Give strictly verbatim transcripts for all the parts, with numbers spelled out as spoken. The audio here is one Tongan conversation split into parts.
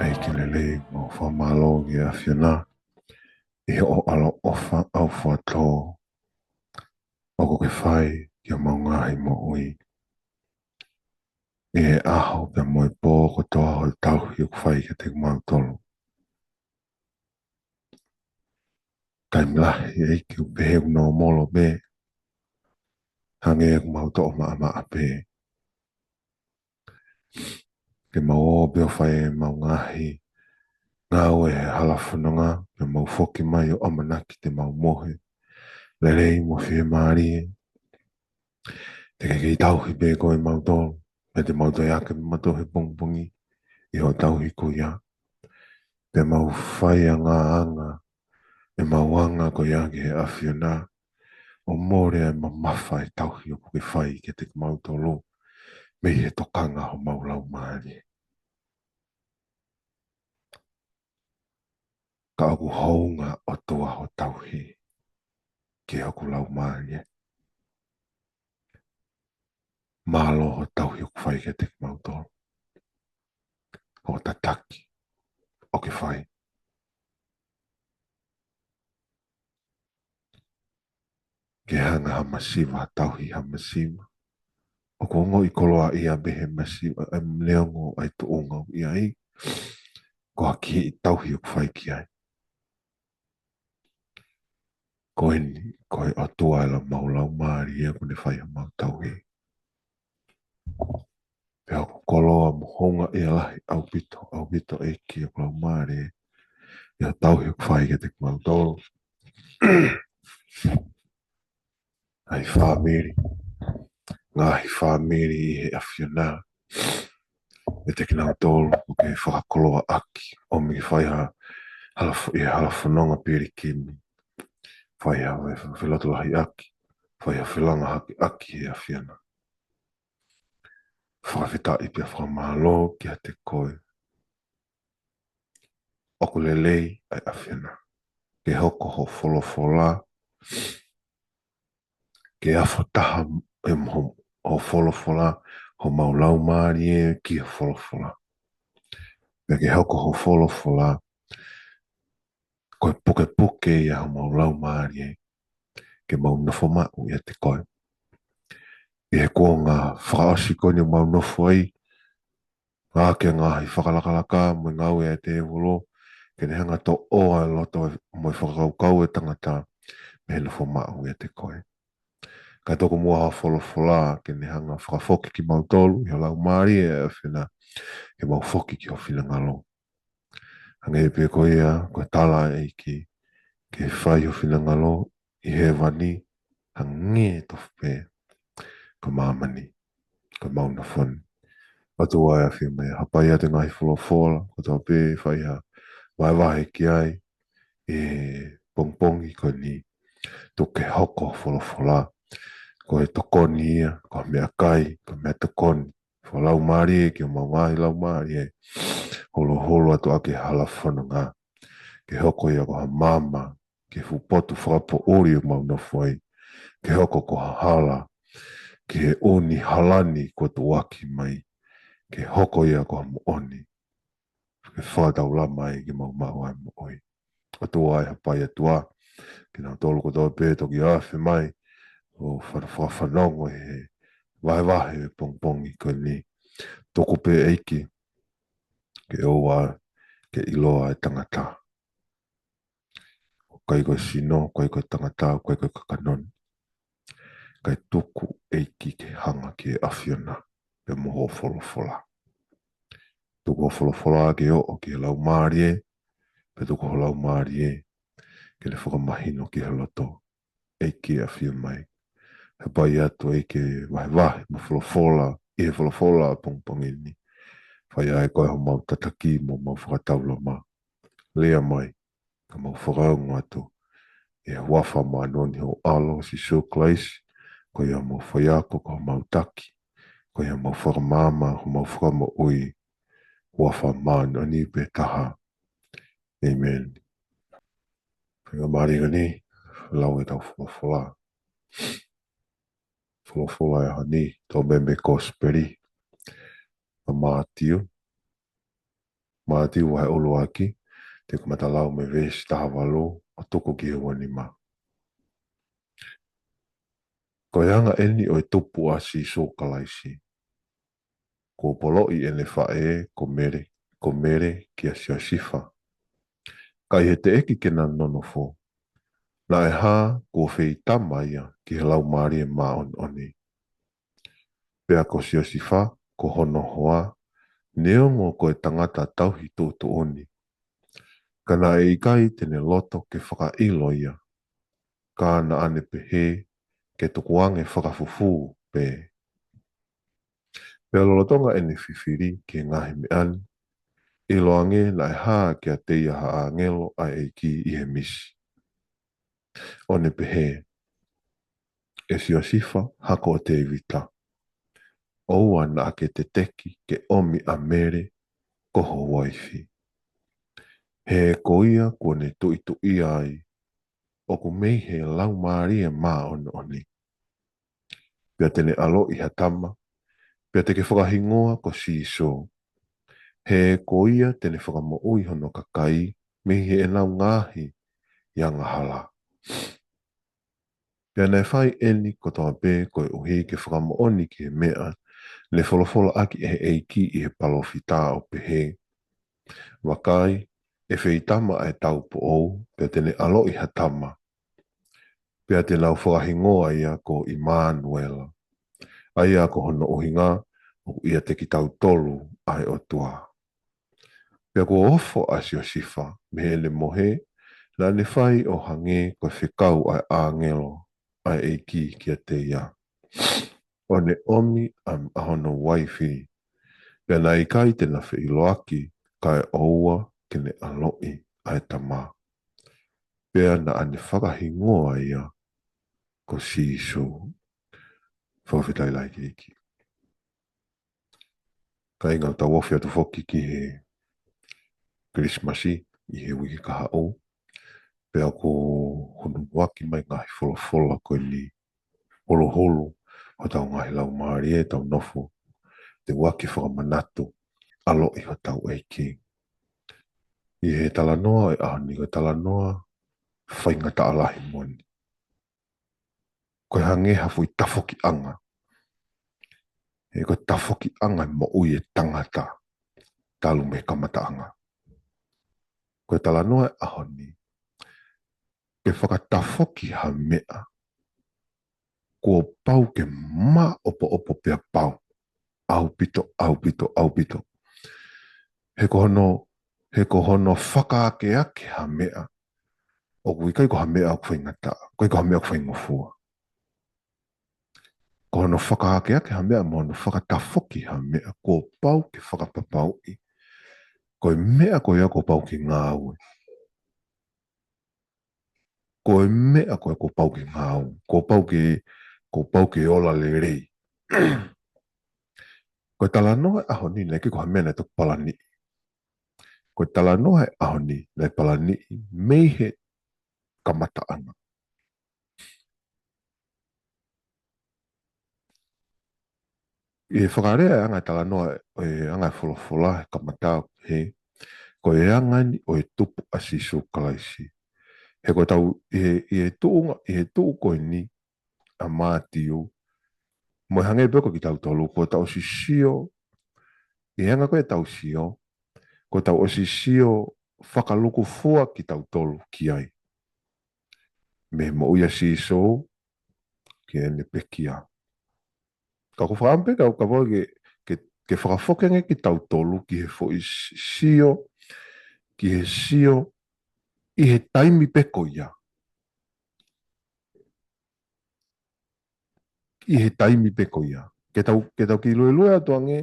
ʻEiki lelei, mau fakamālō ki he ʻAfiona ʻi hoʻo ʻaloʻofa ʻaufuatō ʻoku ke fai ki homau ngaahi moʻui. ʻI he ʻaho pea mo e pō kotoa hoʻo tauhi ʻoku fai kiate kimautolu. Taimi lahi ʻEiki ʻoku pehē ʻoku nōmolo pē, hangē ʻoku mau toʻo maʻamaʻa pē. Ke mau ō pē ʻo fai ʻemau ngaahi ngāue he hala fononga, pea mau foki mai ʻo ʻamanaki te mau mohe lelei mo fiemālie. Te ke kei tauhi pē koe kimautolu, pea te mau toe ake kimautolu he pongipongi ʻi hoʻo tauhi ko ia. Pea mau faiangaanga ʻemau anga ko ia ki he ʻAfiona, ʻo mole ʻa e mamafa ʻo e tauhi ʻoku ke fai kiate kimautolu mei he tokanga homau laumālie. Ka ʻoku hounga ʻOtua hoʻo tauhi ki hoku laumālie. Mālō hoʻo tauhi ʻoku fai kiate kimautolu. Hoʻo tataki ʻoku ke fai. Ke hanga ha masiva, tauhi ha masiva ʻoku ongoʻi koloaʻia pē he masiva, ʻa e neongo ʻa e tuʻunga ʻoku ʻi ai, ko ha kiʻi tauhi ʻoku fai ki ai. Ko eni, ko e ʻOtua ʻa e lau, mau laumālie ʻoku ne fai homau tauhi. Pea ʻoku koloa mo houngaʻia lahi ʻaupito, ʻaupito ʻEiki ʻoku laumālie ʻi hoʻo tauhi ʻoku fai kiate kimautolu. ʻA e fāmili, ngaahi fāmili ʻi he ʻAfiona, ʻiate kinautolu ʻoku ke fakakoloaʻaki, ʻomi ke fai ha hala fo-, ʻi he hala fononga pilikimi. Fai ha fe-, felotolahiʻaki, fai ha felangahakiʻaki he ʻAfiona. Fakafetaʻi pea fakamālō kiate koe. ʻOku lelei ʻa e ʻAfiona. Ke hoko hoʻo folofola, ke afo taha ʻe mo hoʻo folofola, homau laumālie ki hoʻo folofola. Pea ke hoko hoʻo folofola ko e pukepuke ia homau laumālie, ke mau nofo maʻu ʻiate koe. ʻI he kuonga fakaʻosi ko eni ʻoku mau nofo ai, ʻa e ngaahi fakalakalaka mo e ngāue ʻa e tēvolo, ke ne hanga ʻo toʻo ʻa e loto mo e fakakaukau ʻa e tangata mei he nofo maʻu ʻiate koe. Ka toki muʻa hoʻo folofola ke ne hanga ʻo fakafoki kimautolu ʻi hoʻo laumālie ʻa e ʻAfiona, ke mau foki ki ho finangalo. Hangē pē ko ia, ko e tala ʻEiki, ke fai ho finangalo ʻi hēvani, hangē tofu pē ko māmani, ko ʻemau nofo ni. ʻOtua ʻe ʻAfiona, hapai atu e ngaahi folofola kotoa pē ʻe fai ha vahevahe ki ai he pongipongi ko eni. Tuku ke hoko hoʻo folofola ko e tokoni ia, ko e meʻakai, ko e meʻatokoni. Fakalaumālie ki homau ngaahi laumālie, holoholo atu ʻaki e hala fononga. Ke hoko ia ko ha maama ki he fuʻu potu fakapoʻuli ʻoku mau nofo ai. Ke hoko ko ha hala ki he ʻū hala ni kuo tuʻuaki mai. Ke hoko ia ko ha moʻoni ke fakataulama ai ke mau maʻu ʻa e moʻui. ʻOtua ʻe, hapai atu ā kinautolu kotoa pē ʻe toki afe mai ʻo fana-, fakafanongo he vahevahe ʻo e pongipongi ko eni. Tuku pē ʻEiki ke ʻoua ke ʻiloa ʻe he tangata. ʻOku ʻikai ko e sino, ʻoku ʻikai ko e tangata, ʻoku ʻikai ko e kakano ni. Kae tuku ʻEiki ke hanga ki he ʻAfiona pea mo hoʻo folofola. Tuku hoʻo folofola ke ʻoʻo ki he laumālie, pea tuku ho laumālie ke ne fakamahino ki he loto. ʻEiki ʻe, ʻafio mai. Hapai atu ʻEiki e vahevahe mo e folofola, ʻi he folofola ʻo e pongipongi ni. Fai ʻa e ko e homau tataki mo homau fakataulama. Lea mai, ka mau fakaongo atu ʻi he huafa māʻoniʻoni ho ʻAlo, Sīsū Kalaisi, ko ia homau faiako, ko homau taki, ko ia homau fakamaama, homau fakamoʻui, huafa māʻoniʻoni pē taha. ʻĒmeni. Faingamālie ko eni, lau ʻetau folofola. Folofola ʻo e ʻaho ni, toʻo mei he Kosipeli ʻa Mātiu, Mātiu vahe ʻuluaki, te u kamata lau mei he veesi taha valu ʻo tuku ki he ua nima. Ko e anga eni ʻo e tupu ʻa Sīsū Kalaisi. Kuo poloʻi ʻene faʻē ko Mele, ko Mele kia Siosifa. Ka ʻi he teʻeki ke na nonofo, naʻe hā kuo feitama ia ki he Laumālie Māʻoniʻoni. Pea ko Siosifa, ko hono hoa, neongo ko e tangata tauhi tuʻutuʻuni, ka naʻe ʻikai te ne loto ke fakaʻilo ia, ka naʻa ne pehē ke tukuange fakafufū pē. Pea lolotonga ʻene fifili ki he ngaahi meʻa ni, ʻiloange naʻe hā kiate ia ha ʻāngelo ʻa e ʻEiki ʻi he misi, ʻo ne pehē, ʻE Siosifa, hako ʻo Tēvita, ʻoua naʻa ke teteki ke ʻomi ʻa Mele ko ho uaifi. He ko ia kuo ne tuʻituʻia ai ʻoku mei he Laumālie Māʻoniʻoni. Pea te ne ʻaloʻi ha tama, pea te ke fakahingoa ko Sīsū. He ko ia te ne fakamoʻui hono kakai mei heʻenau ngaahi angahala. Pea naʻe fai eni kotoa pē koeʻuhi ke fakamoʻoni ki he meʻa ne folofola ʻaki ʻe he ʻEiki ʻi he palōfita ʻo pehē, Vakai, ʻe feitama ʻa e taupoʻou, pea te ne ʻaloʻi ha tama. Pea te nau fakahingoa ia ko ʻImanuela. ʻA ia ko hono ʻuhinga, ʻoku ʻiate kitautolu ʻa e ʻOtua. Pea kuo ofo ʻa Siosifa mei heʻene mohe, naʻa ne fai ʻo hangē ko e fekau ʻa e ʻāngelo ʻa e ʻEiki kiate ia, ʻo ne ʻomi ʻa, ʻa hono uaifi. Pea naʻe ʻikai te na feʻiloaki kae ʻoua ke ne ʻaloʻi ʻa e tama. Pea naʻa ne fakahingoa ia ko Sīsū. Fakafetaʻi lahi ki he ʻEiki. Kāinga, ʻoku tau ofi atu foki ki he Kilisimasi ʻi he uike kahaʻu. Pea ʻoku hono ʻuaki mai ngaahi folofola ko eni, holoholo hotau ngaahi laumālie, tau nofo, te ʻuaki fakamanatu, ʻaloʻi hotau ʻEiki. ʻI he talanoa ʻo e ʻaho ni, ko e talanoa faingataʻa lahi moʻoni. Ko e hangē ha foʻi tafokiʻanga. He ko e tafokiʻanga e moʻui e tangata talu mei he kamataʻanga. Ko e talanoa ʻo e ʻaho ni, ke fakatafoki ha meʻa, kuo pau ke maʻopoʻopo pea pau. ʻAupito, ʻaupito, ʻaupito. He ko hono, he ko hono fakaakeake ha meʻa, ʻoku ʻikai ko ha meʻa ʻoku faingataʻa, ʻikai ko ha meʻa ʻoku faingofua. Ko hono fakaakeake ha meʻa mo hono fakatafoki ha meʻa, kuo pau ke fakapapauʻi ko e meʻa ko ia kuo pau ke ngāue. Ko e meʻa ko ia kuo pau ke ngāue, kuo pau ke, kuo pau ke ola lelei. Ko e talanoa ʻo e ʻaho ni, naʻe ʻikai ko ha meʻa naʻe toki palaniʻi. Ko e talanoa ʻo e ʻaho ni, naʻe palaniʻi mei he kamataʻanga. ʻI he fakalea e anga e talanoa, e anga e folofola he kamata, he, ko e anga ni ʻo e tupu ʻa Sīsū Kalaisi. He ko e tau, ʻi he, ʻi he tuʻunga, ʻi he tuʻu ko eni ʻa Mātiu, mo e hangē pē ko kitautolu, ko e tau ʻosi sio, ʻi he anga ko e tau sio, ko e tau ʻosi sio fakalukufua kitautolu ki ai. Mei he moʻui ʻa Sīsū, ki heʻene pekia. Ka ʻoku ou fakaʻamu pē ka, ka ʻoku ou ke, ke, ke fakafoki ange kitautolu ki he foʻi s-, sio, ki he sio, ʻi he taimi pē ko ia. ʻI he taimi pē ko ia. Ke tau, ke tau kiʻi luelue atu ange,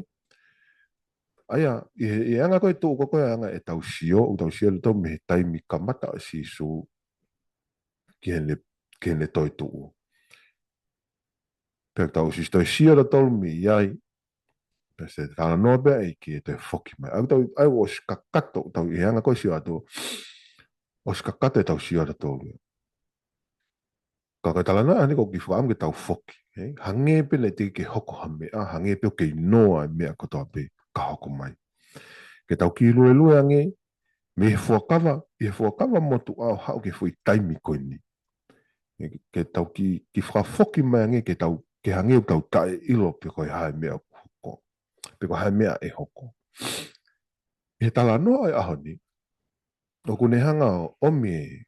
ʻa ia, ʻi he, ʻi he anga ko e tuʻu ko ē anga e tau sio, ʻoku tau sio ʻa tautolu mei he taimi kamata ʻa Sīsū ki heʻene, ki heʻene toetuʻu. Pea tau ʻosi toe sio ʻa tautolu mei ai, pea se talanoa pē ʻa e ʻEiki ʻe toe foki mai. ʻOku tau, ʻoku ʻosi kakato, tau ʻi he anga ko e sio atu, ʻosi kakato e tau sio ʻa tautolu. Ka ko e talanoa ʻaho ni ʻoku ou kiʻi fakaʻamu ke tau foki, ē? Hangē pē naʻe teʻeki ke hoko ha meʻa, hangē pē ʻoku kei noa e meʻa kotoa pē ka hoko mai. Ke tau kiʻi luelue ange mei he fuakava, ʻi he fuakava motuʻa ʻo haʻu ki he foʻi taimi ko eni. Ke, ke tau kiʻi, kiʻi fakafoki mai ange ke tau, ke hangē ʻoku tau taʻeʻilo pe ko e hā e meʻa ʻoku hoko. Pe ko e hā e meʻa ʻe hoko. ʻI he talanoa ʻo e ʻaho ni, ʻoku ne hanga ʻo ʻomi e,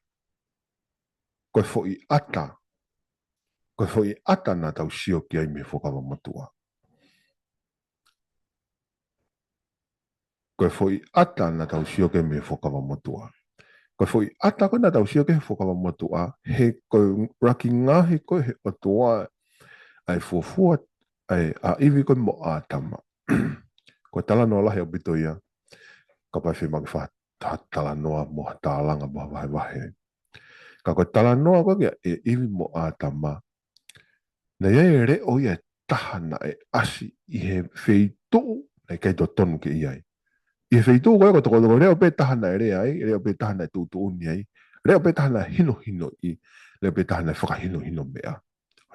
ko e foʻi ʻata, ko e foʻi ʻata naʻa tau sio ki ai mei he fuakava motuʻa. Ko e foʻi ʻata naʻa tau sio ki ai mei he fuakava motuʻa. Ko e foʻi ʻata ko ē naʻa tau sio ki ai he fuakava motuʻa, he ko e ʻuluaki ngaohi ko ē ʻe he ʻOtua ʻa e fuofua, ʻa e, ʻa ʻIvi ko ē mo ʻĀtama. Ko e talanoa lahi ʻaupito ia, kapau ʻe fiemaʻu ke fai ha talanoa mo ha tālanga mo ha vahevahe. Ka ko e talanoa ko ē kia ʻIvi mo ʻĀtama, naʻe ʻi ai e leʻo ia ʻe taha naʻe ʻasi ʻi he feituʻu naʻe ʻikai totonu ke ʻi ai. ʻI he feituʻu ko ē ko e toko, toko leʻo pē taha naʻe lea ai, leʻo pē taha naʻe tuʻutuʻuni ai, leʻo pē taha naʻe hinohinoʻi, leʻo pē taha naʻe fakahinohino meʻa,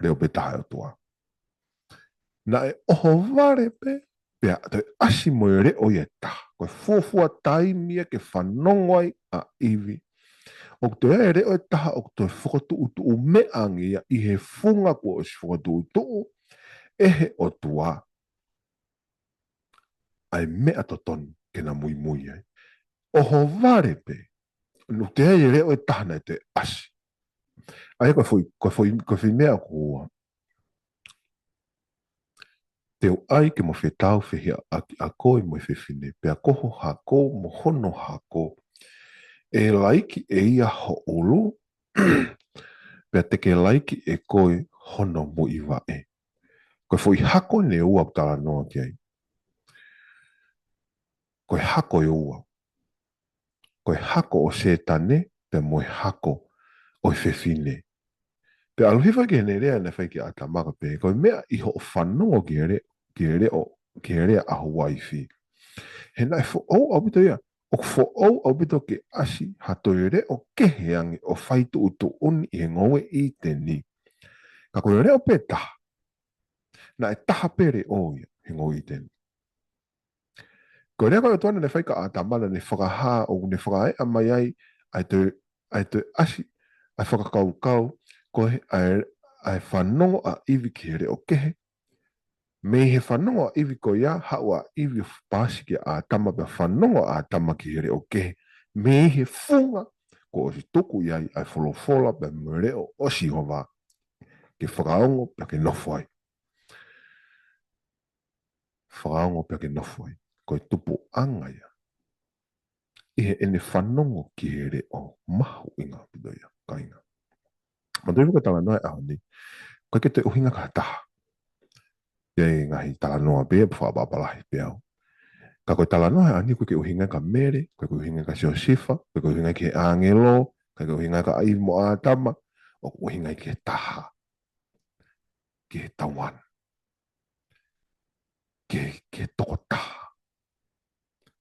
leʻo pē taha ʻa e ʻOtua. Naʻe ʻohovale pē, pea toe ʻasi mo e leʻo ia ʻe taha. Ko e fuofua taimi ia ke fanongo ai ʻa ʻIvi. ʻOku toe ʻi ai e leʻo ʻe taha ʻoku toe fokotuʻutuʻu meʻa ange ia ʻi he funga kuo ʻosi fokotuʻutuʻu ʻe he ʻOtua ʻa e meʻa totonu ke na muimui ai. ʻOhovale pē, ʻoku toe ʻi ai e leʻo ʻe taha naʻe toe ʻasi. ʻA ia ko e foʻi, ko e foʻi, ko e foʻi meʻa ʻoku ua. Te u ʻai ke mo fetaufehiʻaʻaki ʻa koe mo e fefine, pea ko ho hako mo hono hako. ʻE laiki ʻe ia ho ʻulu, pea te ke laiki ʻe koe hono muivaʻe. Ko e foʻi hako eni ʻe ua ʻoku talanoa ki ai. Ko e hako ʻe ua. Ko e hako ʻo Sētane, pea mo e hako ʻo e fefine. Pea ʻalu hifo ki heʻene lea naʻe fai kia ʻĀtama ka pehē, ko e meʻa ʻi hoʻo fanongo ki he le-, ki he leʻo, ki he lea ʻa ho uaifi. He naʻe foʻou ʻaupito ia, ʻoku foʻou ʻaupito ke ʻasi ha toe leʻo kehe ange ʻo fai tuʻutuʻuni ʻi he ngoue ʻĪteni. Ka ko e leʻo pē taha. Naʻe taha pē leʻo ia he ngoue ʻĪteni. Ko e lea ko ē ʻa e ʻOtua naʻe fai kia ʻĀtama naʻa ne fakahā ʻoku ne fakaeʻa mai ai, ʻa e toe, ʻa e toe ʻasi, ʻa e fakakaukau, ko e, ʻa e, ʻa e fanongo ʻa ʻIvi ki he leʻo kehe. Mei he fanongo ʻa ʻIvi ko ia, haʻu ʻa ʻIvi ʻo paasi kia ʻĀtama pea fanongo ʻa ʻĀtama ki he leʻo kehe. Mei he funga, kuo ʻosi tuku ʻi ai ʻa e folofola pea mo e leʻo ʻo Sihova. Ke fakaongo pea ke nofo ai. Fakaongo pea ke nofo ai. Ko e tupuʻanga ia. ʻI heʻene fanongo ki he leʻo mahuʻinga ʻaupito ia, kāinga. Manatuʻi ko e talanoa ʻo e ʻaho ni, ʻoku ʻikai ke toe ʻuhinga ki ha taha. Pea ʻi he ngaahi talanoa pē, pea fakaʻapaʻapa lahi pē au. Ka ko e talanoa ʻo e ʻaho ni, ʻoku ʻikai ke ʻuhinga kia Mele, ʻoku ʻikai ke ʻuhinga kia Siosefa, ʻoku ʻikai ke ʻuhinga ki he ʻāngelo, ʻoku ʻikai ke ʻuhinga kia ʻIvi mo ʻĀtama, ʻoku ʻuhinga ki he taha. Ki he tauana. Ki he, ki he tokotaha.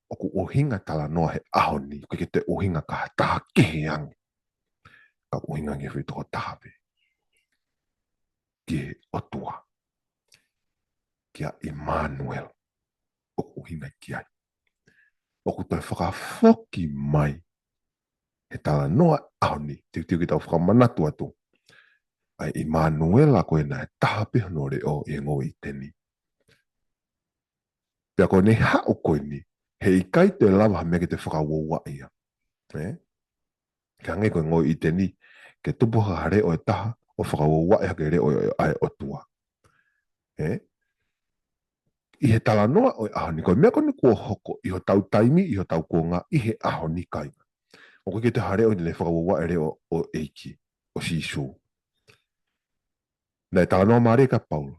ʻOku ʻuhinga e talanoa he ʻaho ni, ʻoku ʻikai ke toe ʻuhinga ki ha taha kehe ange. Ka ʻoku ʻuhinga ki he foʻi tokotaha pē. Ki he ʻOtua. Kia ʻImanuela. ʻOku ʻuhinga ki ai. ʻOku toe fakafoki mai he talanoa ʻo e ʻaho ni, teuteu ke tau fakamanatu atu. ʻA ʻImanuela ko ē naʻe taha pē hono leʻo ʻi he ngoue ʻĪteni. Pea ko ʻene haʻu ko eni, he ʻikai toe lava ha meʻa ke toe fakauouaʻi ia. Ē? Ke hangē ko e ngoue ʻĪteni, ke tupu ha leʻo ʻe taha, ʻo fakauouaʻi hake e leʻo ʻo e, ʻa e ʻOtua. Ē? ʻI he talanoa ʻo e ʻaho ni, ko e meʻa ko eni kuo hoko ʻi hotau taimi, ʻi hotau kuonga, ʻi he ʻaho ni kāinga. ʻOku ʻikai ke toe ha leʻo ʻe toe fakauouaʻi e leʻo ʻo e ʻEiki, ʻo Sīsū. Naʻe talanoa mālie kia Paula.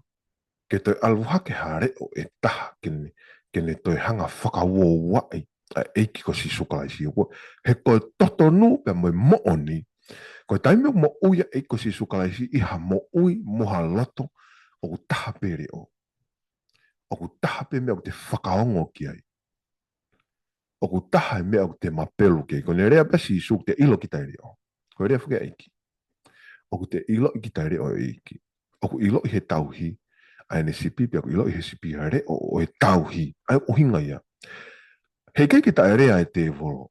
Ke toe ʻalu hake ha leʻo ʻe taha ke ne, ke ne toe hanga fakauouaʻi ʻa e ʻEiki ko Sīsū Kalaisi. ʻOku, he ko e totonu pea mo e moʻoni. Ko e taimi ʻoku moʻui ai e ʻEiki ko Sīsū Kalaisi ʻi ha moʻui mo ha loto ʻoku taha pē leʻo. ʻOku taha pē meʻa ʻoku te fakaongo ki ai. ʻOku taha e meʻa ʻoku te mapelu ki ai. Ko ʻene lea pē ʻa Sīsū ʻoku te ʻilo kita e leʻo. Ko e lea foki ʻa e ʻEiki. ʻOku te ʻiloʻi kita e leʻo ʻo e ʻEiki. ʻOku ʻiloʻi he tauhi ʻa ʻene sipi pea ʻoku ʻiloʻi he sipi ʻa e leʻo ʻo e tauhi. ʻA ia ʻoku ʻuhinga ia. He ʻikai ke taʻelea e tēvolo.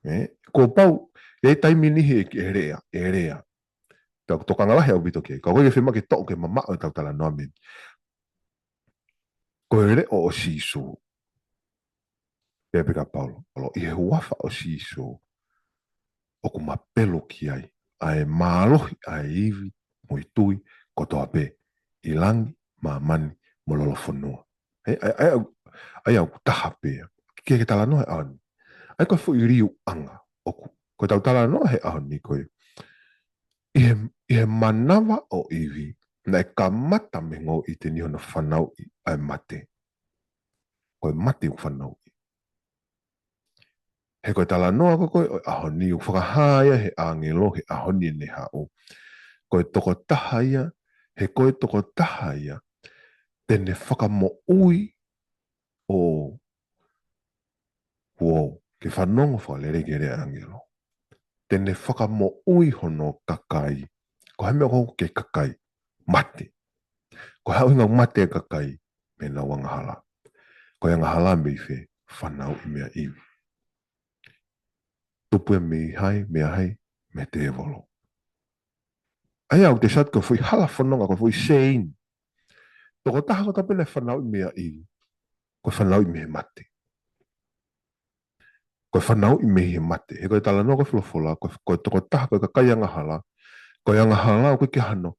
Ē? Kuo pau, ʻe taimi niʻihi ʻe lea, ʻe lea. Tau tokanga lahi ʻaupito ki ai. Ka ʻoku ʻikai ke fiemaʻu ke toʻo ke mamaʻo ʻetau talanoa mei ai. Ko e leʻo ʻo Sīsū. Pea pehē ʻa Paula, ʻoku ʻi he huafa ʻo Sīsū ʻoku mapelu ki ai ʻa e mālohi ʻa e ivi mo e tui kotoa pē ʻi langi, māmani, mo lolofonua. Ē, ʻa e, ʻa e, ʻa e, ʻa e ʻoku taha pē ia. Ke ke talanoa he ʻaho ni. ʻA e ko e foʻi liuʻanga ʻoku. Ko ʻetau talanoa he ʻaho ni ko e. ʻI he, ʻi he manava ʻo ivi, naʻe kamata mei he ngoue ʻi he niʻihi hono fanauʻi ʻa e mate. Ko e mate ʻoku fanauʻi. He ko e talanoa ko ē ʻo e ʻaho ni ʻoku fakahā ia he ʻāngelo he ʻaho ni ʻene haʻu. Ko e tokotaha ia, he ko e tokotaha ia, te ne fakamoʻui ʻo Kuo ke fanongo fakalelei ki he lea ʻa e ʻāngelo. Te ne fakamoʻui hono kakai. Ko e hā e meʻa ʻoku ke kakai? Mate. Ko e hā e ʻuhinga ʻoku mate e kakai? Mei heʻenau angahala. Ko e angahala mei fē? Fanauʻi meia ʻIvi. Tupu ia mei hai? Meia hai? Mei he tēvolo. ʻA ia ʻoku te sio atu ko e foʻi hala fononga, ko e foʻi saying. Tokotaha kotoa pē naʻe fanauʻi meia ʻIvi, ko e fanauʻi mei he mate. Ko e fanauʻi mei he mate. He ko e talanoa ko e folofola, ko e, ko e tokotaha, ko e kakai angahala, ko e angahala ʻoku ʻikai ke hano,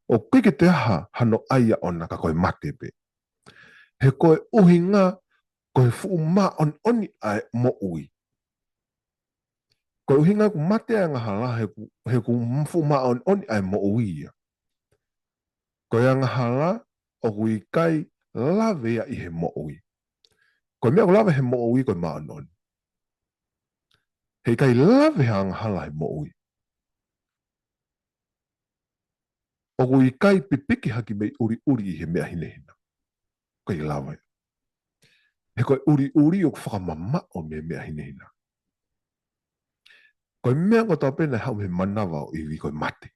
ʻoku ʻikai ke toe ʻi ai hano ʻai ʻaʻana ka ko e mate pē. He ko e ʻuhinga, ko e fuʻu māʻoniʻoni ʻa e moʻui. Ko e ʻuhinga ʻoku mate ʻa e angahala, he ʻoku, he ʻoku fuʻu māʻoniʻoni ʻa e moʻui ia. Ko e angahala ʻoku ʻikai lave ia ʻi he moʻui. Ko e meʻa ʻoku lave he moʻui ko e māʻoniʻoni. He ʻikai lave ha angahala he moʻui. ʻOku ʻikai pipiki hake mei ʻuliʻuli ʻi he meʻa hinehina. ʻIkai lava ia. He ko e ʻuliʻuli ʻoku fakamamaʻo mei he meʻa hinehina. Ko e meʻa kotoa pē naʻe haʻu mei he manava ʻo ʻIvi ko e mate.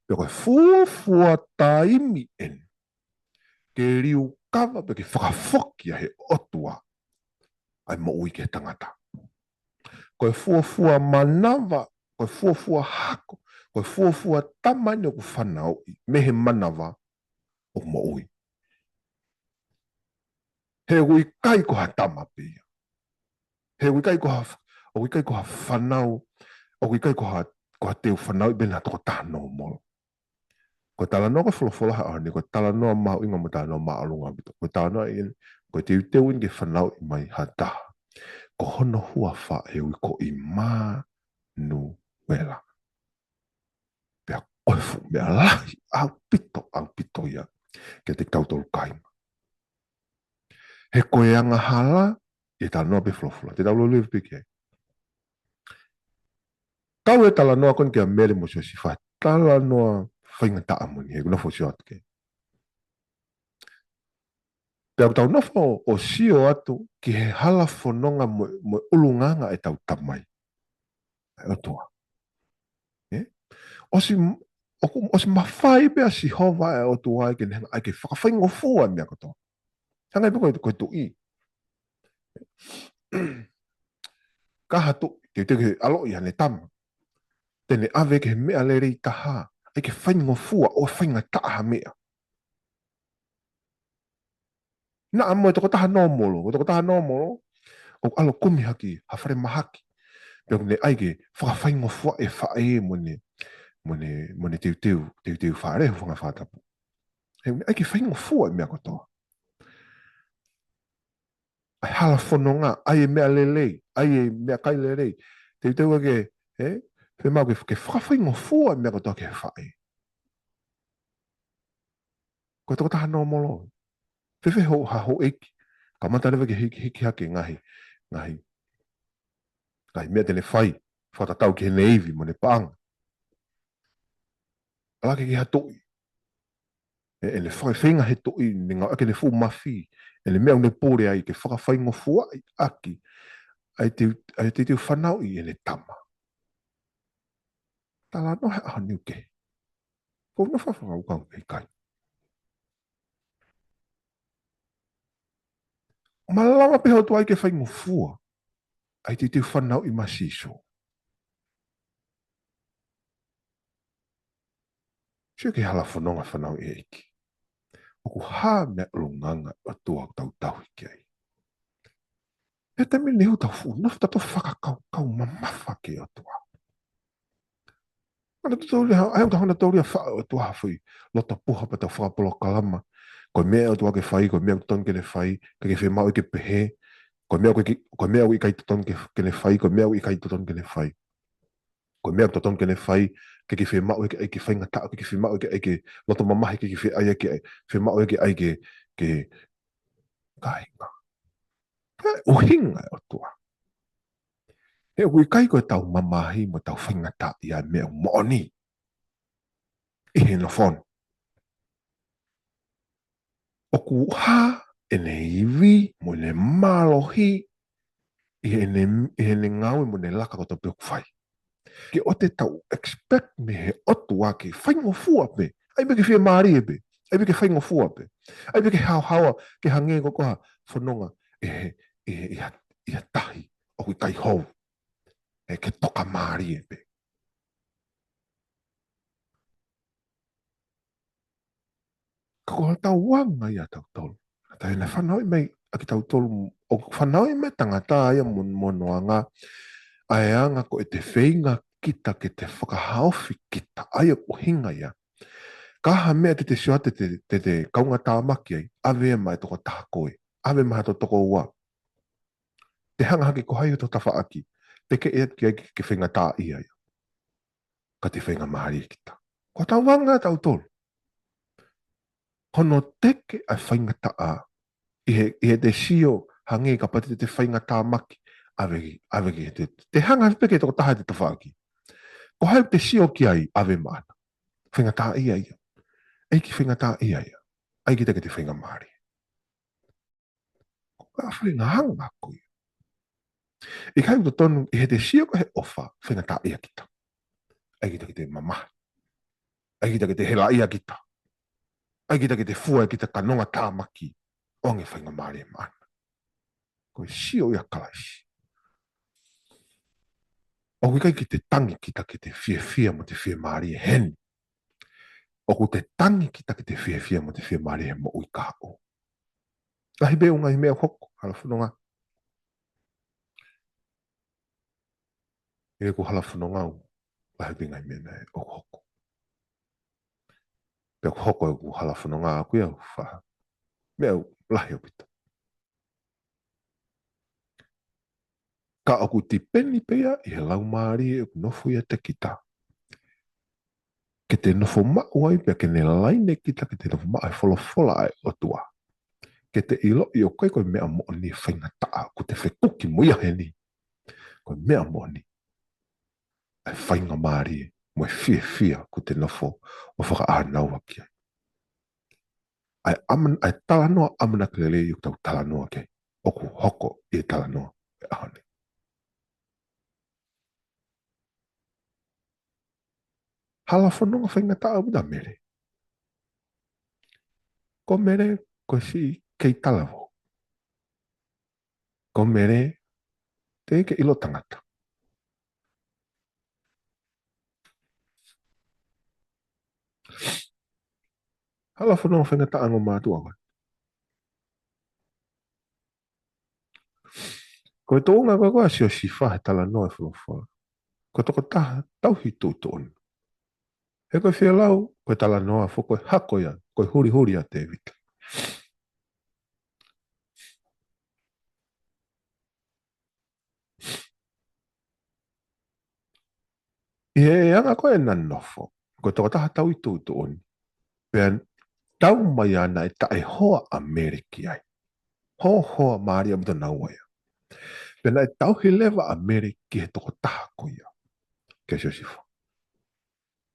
Pea ko e fuofua taimi eni ke liukava pea ke fakafoki ʻe he ʻOtua ʻa e moʻui ki he tangata. Ko e fuofua manava, ko e fuofua hako, ko e fuofua tama eni ʻoku fanauʻi mei he manava ʻoku moʻui. He ʻoku ʻikai ko ha tama pē ia. He ʻoku ʻikai ko ha, ʻoku ʻikai ko ha fānau, ʻoku ʻikai ko ha, ko ha teu fanauʻi pē ʻe ha tokotaha nōmolo. Ko e talanoa ko e folofola he ʻaho ni, ko e talanoa mahuʻinga mo e talanoa māʻolunga ʻaupito. Ko e talanoa eni, ko e teuteu eni ke fanauʻi mai ha taha. Ko hono huafa ʻe ui ko ʻImanuela. Pea ko e fuʻu meʻa lahi ʻaupito, ʻaupito ia kiate kitautolu kāinga. He ko e angahala, ʻi he talanoa pē folofola. Te tau loloto pē ki ai. Kau e talanoa ko eni kia Mele mo Siosefa, talanoa faingataʻa moʻoni, he ʻoku nofo ʻo sio atu ki ai. Pea ʻoku tau nofo ʻo sio atu ki he hala fononga mo, mo e ʻulungaanga ʻetau Tamai. ʻA e ʻOtua. Ē? ʻOsi, ʻoku, ʻosi mafai pē ʻa Sihova ʻa e ʻOtua ke ne hanga ʻai ke fakafaingofua e meʻa kotoa. Hangē pē ko e, ko e tuʻi. Ka ha tuʻi, teuteu ke ʻaloʻi haʻane tama. Te ne ʻave ki he meʻa lelei taha. ʻAi ke faingofua ʻo faingataʻa ha meʻa. Naʻa mo e tokotaha nōmolo, mo e tokotaha nōmolo, ʻoku ʻalu ʻo kumi hake ha fale mahaki. Pea ʻoku ne ʻai ke fakafaingofua e faʻē mo ʻene, mo ʻene, mo ʻene teuteu, teuteu fale, hūfanga he fakatapu. He ʻoku ne ʻai ke faingofua e meʻa kotoa. ʻAi hala fononga, ʻai e meʻa lelei, ʻai e meʻakai lelei. Teuteu ke, ē? Fiemaʻu ke, ke fakafaingofua e meʻa kotoa ki he faʻē. Ko e tokotaha nōmolo. Fēfē hoʻo, ha houʻeiki. Kamata leva ke hiki, hiki hake ngaahi, ngaahi, ngaahi meʻa te ne fai. Fakatatau ki heʻene ivi mo ʻene paʻanga. ʻAlu hake ki ha tuʻi. Ē, ʻene fai feinga he tuʻi, ne ngāueʻaki ʻene fuʻu mafi. ʻEne meʻa ʻoku ne pule ai ke fakafaingofuaʻi ʻaki. ʻAi te, ʻai te, te fanauʻi ʻene tama. Talanoa he ʻaho ni ʻoku ke. Ko ʻena fakakaukau ʻe ʻikai. Malava pē ʻOtua ia ke faingofua. ʻA e teuteu fanauʻi mai ʻa Sīsū. Sio ki he hala fononga fanauʻi ʻa e ʻEiki. ʻOku hā meʻa ʻulungaanga ʻOtua ʻoku tau tauhi ki ai. He taimi ni ʻoku tau fuʻu nofo tautolu ʻo fakakaukau mamafa ki he ʻOtua. Mana tuʻu tau lia, ʻai ʻoku tau hanga tau lia faʻa ʻOtua ha foʻi loto puha pea tau fakapolokalama. Ko e meʻa ʻOtua ke fai, ko e meʻa ʻoku totonu ke ne fai, ʻikai ke fiemaʻu ke pehē. Ko e meʻa ʻoku ʻikai, ko e meʻa ʻoku ʻikai totonu ke, ke ne fai, ko e meʻa ʻoku ʻikai totonu ke ne fai. Ko e meʻa ʻoku totonu ke ne fai, ʻikai ke fiemaʻu ke ʻai ke faingataʻa, ʻikai ke fiemaʻu ke ʻai ke loto mamahi, ʻikai ke fie ʻai ke, fiemaʻu ke ʻai ke, ke kāinga. Ko e ʻuhinga ʻo e ʻOtua. He ʻoku ʻikai ko ʻetau mamahi mo ʻetau faingataʻaʻia ʻa e meʻa ʻoku moʻoni ʻi he nofo ni. ʻOku hā ʻene ivi mo ʻene mālohi ʻi heʻene, ʻi heʻene ngāue mo ʻene laka kotoa pē ʻoku fai. Ke ʻoua te tau expect mei he ʻOtua ke faingofua pē. ʻAi pē ke fiemālie pē. ʻAi pē ke faingofua pē. ʻAi pē ke haohaoa, ke hangē ko ha fononga ʻi he, ʻi he, ʻi ha, ʻi ha tahi ʻoku ʻikai hou. ʻE ke toka mālie pē. Ka ko hotau anga ia ʻa tautolu. Ka ʻi heʻene fanauʻi mai ʻa kitautolu, ʻoku fanauʻi mai tangata ia mo, mo hono anga, ʻa e anga ko ʻete feinga kita ke te fakahaofi kita, ʻa ia ʻoku ʻuhinga ia. Ka ha meʻa te te sio atu te, te, te kaunga tāmaki ai, ʻave mai tokotaha koe, ʻave mai ha tokoua. Te hanga hake ko hai ʻo tafaʻaki, te ke ʻea ki ai ke faingataʻaʻia ia. Ka te faingamālie kita. Ko hotau anga ʻa tautolu. Hono teke ʻa e faingataʻa, ʻi he, ʻi heʻete sio hangē kapau te te faingatāmaki, ʻave ki, ʻave ki he te, te hanga pē ki he tokotaha ʻe tafaʻaki. Ko hai te sio ki ai, ʻave maʻana. Faingataʻaʻia ia. ʻEiki faingataʻaʻia ia. ʻAi kita ke te faingamālie. Ko e faʻahinga anga ko ia. ʻIkai totonu ʻi heʻete sio ko e ʻofa, faingataʻaʻia kita. ʻAi kita ke te mamahi. ʻAi kita ke te helaʻia kita. ʻAi kita ke te fua ʻe kita ka nonga tāmaki. ʻOange faingamālie maʻana. Ko e sio ia Kalaisi. ʻOku ʻikai ke te tangi kita ke te fiefia mo te fiemālie heni. ʻOku te tangi kita ke te fiefia mo te fiemālie he moʻui kahaʻu. Lahi pē ʻū ngaahi meʻa ʻoku hoko, hala fononga. ʻI heʻeku hala fononga ʻoku lahi pē ngaahi meʻa naʻe ʻoku hoko. Pea ʻoku hoko ʻeku hala fononga ʻaʻaku ia ʻoku faʻa. Meʻa ʻoku lahi ʻaupito. Ka ʻoku tipeni pē ia ʻi he laumālie ʻoku nofo ʻiate kita. Ke te nofo maʻu ai pea ke ne laine kita ke te nofo maʻu he folofola ʻa e ʻOtua. Ke te ʻiloʻi ʻoku ʻikai ko e meʻa moʻoni e faingataʻa ʻoku te fekuki mo ia heni. Ko e meʻa moʻoni ʻa e faingamālie mo e fiefia ʻoku te nofo ʻo fakaʻānaua ki ai. ʻA e ʻaman-, ʻa e talanoa ʻamanaki lelei ʻoku tau talanoa ki ai. ʻOku hoko ʻi he talanoa ʻo e ʻaho ni. Hala fononga faingataʻa ʻaupito ʻa Mele. Ko Mele, ko e siʻi kei talavou. Ko Mele, teʻeki ke ʻilo tangata. Hala fononga faingataʻa ʻa e ongo mātuʻa ko ē. Ko e tuʻunga ko ē ʻa Siosifa he talanoa ʻa e folofola. Ko e tokotaha tauhi tuʻutuʻuni. He ko e fielau, ko e talanoa foki ko e hako ia, ko e hulihuli ʻa Tēvita. ʻI he anga ko ē ʻena nofo, ko e tokotaha tauhi tuʻutuʻuni. Pea tau mai ʻa naʻe taʻehoa ʻa Mele ki ai. Hoahoa mālie ʻaupito naua ia. Pea naʻe tauhi leva ʻa Mele ki he tokotaha ko ia. Kia Siosifa.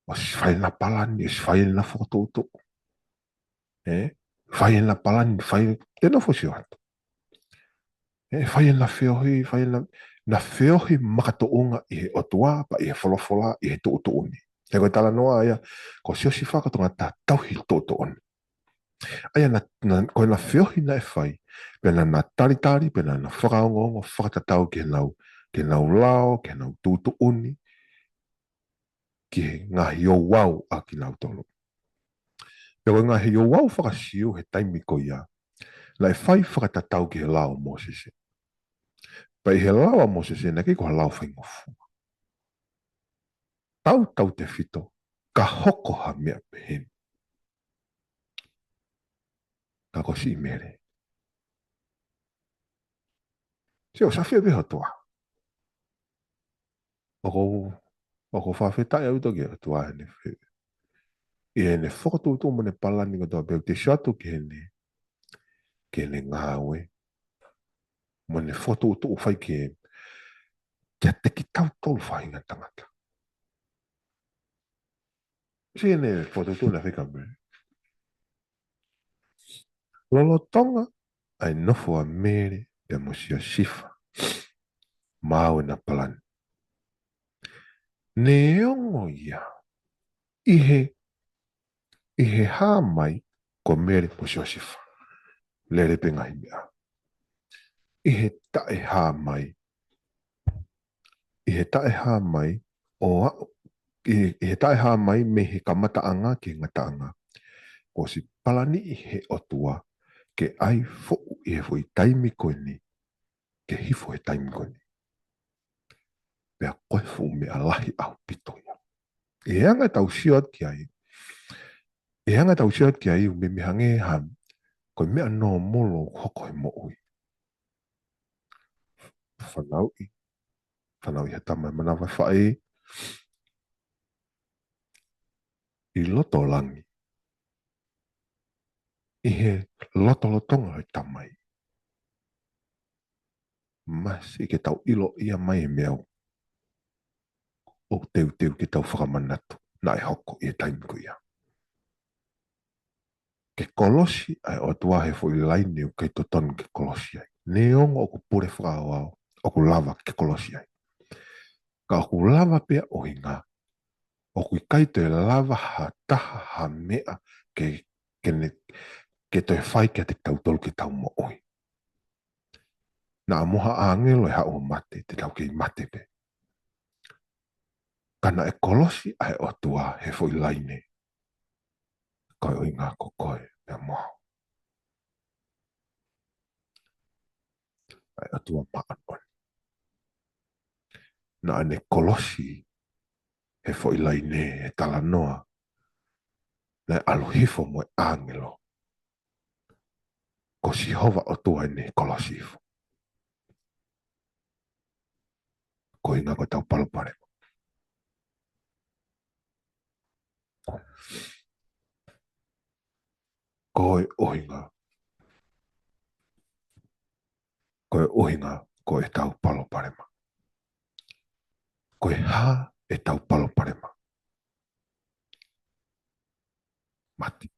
ʻOsi fai ʻena palani, ʻosi fai ʻena fokotuʻutuʻu. ʻE, fai ʻena palani, fai, te nofo sio atu. ʻE, fai ʻena feohi, fai ʻena, ʻena feohi makatuʻunga ʻi he ʻOtua, pea ʻi he folofola, ʻi he tuʻutuʻuni. He ko e talanoa ia, ko Siosifa ko e tokotaha tauhi tuʻutuʻuni. ʻA ia ʻena, ʻena, ko ʻena feohi naʻe fai, pea naʻa na talitali, pea naʻa na fakaongoongo, fakatatau ki heʻenau ke nau lao, ke nau tuʻutuʻuni, ki he ngaahi ouau ʻa kinautolu. Pea ko e ngaahi ouau faka-Siu he taimi ko ia, naʻe fai fakatatau ki he lao ʻo Mōsese. Pea ʻi he lao ʻa Mōsese naʻe ʻikai ko ha lao faingofua. Tautautefito, ka hoko ha meʻa pehē ni. Ka ko siʻi Mele. Sio, ʻoku ʻikai fie pehē ʻOtua. ʻOku, ʻoku fakafetaʻi ʻaupito ki he ʻOtua heʻene fe-, ʻi heʻene fokotuʻutuʻu mo ʻene palani kotoa pē ʻoku te sio atu ki heʻene, ki heʻene ngāue. Mo ʻene fokotuʻutuʻu fai ki he, kiate kitautolu faʻahinga tangata. Sio heʻene fokotuʻutuʻu naʻe fai kia Mele. Lolotonga ʻa e nofo ʻa Mele pea mo Siosefa, maʻu ʻena palani. Neongo ia, ʻi he, ʻi he hā mai ko Mele mo Siosefa, lele pē ngaahi meʻa. ʻI he taʻehā mai, ʻi he taʻehā mai, ʻo aʻu, ʻi, ʻi he taʻehā mai mei he kamataʻanga ki he ngataʻanga, kuo ʻosi palaniʻi ʻe he ʻOtua ke ʻai foʻu ʻi he foʻi taimi ko eni, ke hifo he taimi ko eni. Pea ko e fuʻu meʻa lahi ʻaupito ia. ʻI he anga ʻetau sio atu ki ai, ʻi he anga ʻetau sio atu ki ai, ʻoku meimei hangē ha, ko e meʻa nōmolo ʻoku hoko he moʻui. Fanauʻi, fanauʻi ha tama ʻe manava e faʻē, ʻi loto langi, ʻi he lotolotonga ʻo e Tamai. Masiʻi ke tau ʻiloʻi mai e meʻa ʻoku teuteu ke tau fakamanatu naʻe hoko ʻi he taimi ko ia. Ke kolosi ʻa e ʻOtua he foʻi laine ʻoku ʻikai totonu ke kolosi ai. Neongo ʻoku pule fakaaoao, ʻoku lava ke kolosi ai. Ka ʻoku lava pē ʻa e ʻuhinga, ʻoku ʻikai toe lava ha taha ha meʻa ke, ke ne, ke toe fai kiate kitautolu ke tau moʻui. Naʻa mo ha ʻāngelo ʻe haʻu ʻo mate, te tau kei mate pē. Ka naʻe kolosi ʻa e ʻOtua he foʻi laine. Ko e ʻuhinga ko koe pea mo au. ʻA e ʻOtua māʻoniʻoni. Naʻa ne kolosi he foʻi laine he talanoa. Naʻe ʻalu hifo mo e ʻāngelo. Ko Sihova ʻOtua ʻene kolosi hifo. Ko e ʻuhinga ko ʻetau palopalema. Ko e ʻuhinga. Ko e ʻuhinga ko ʻetau palopalema. Ko e hā ʻetau palopalema? Mate.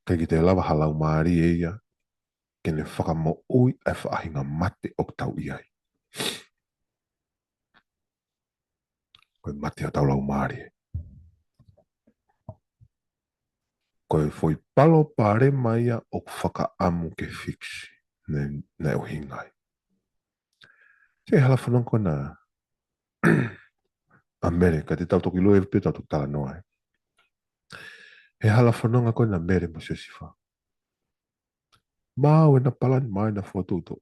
ʻIkai ke toe lava ha laumālie ia ke ne fakamoʻui ʻa e faʻahinga mate ʻoku tau ʻi ai. Ko e mate ʻo hotau laumālie. Ko e foʻi palopalema ia ʻoku fakaʻamu ke fix, ne, ne ʻuhinga ai. Sio he hala fononga ko ena ʻa Mele, ka te tau toki lue pē tau toki talanoa ai. He hala fononga ko ena ʻa Mele mo Siosefa. Maʻu ʻena palani, maʻu ʻena fokotuʻutuʻu.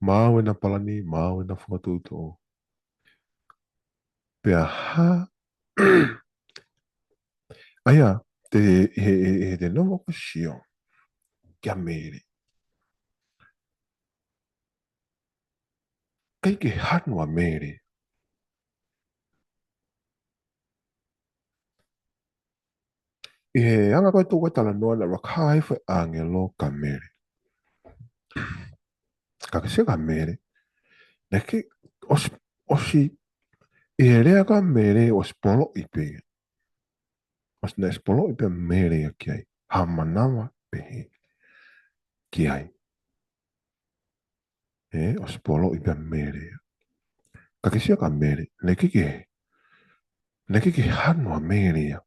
Maʻu ʻena palani, maʻu ʻena fokotuʻutuʻu. Pea hā, ʻa ia, te, he, he, he te nofo ko Sio, kia Mele. ʻIkai ke hanu ʻa Mele. ʻI he anga ko ē ʻetau talanoa naʻe ʻuluaki hā hifo e ʻāngelo kia Mele. Ka ke sio kia Mele. Naʻe ʻikai, ʻosi, ʻosi, ʻi he lea kia Mele ʻosi poloʻi pē. ʻOsi naʻe ʻosi poloʻi pē ʻa Mele ia ki ai. Ha manava pehē ki ai. ʻE, ʻosi poloʻi pē ʻa Mele ia. Ka ke sio kia Mele, naʻe ʻikai ke, naʻe ʻikai ke hanu ʻa Mele ia.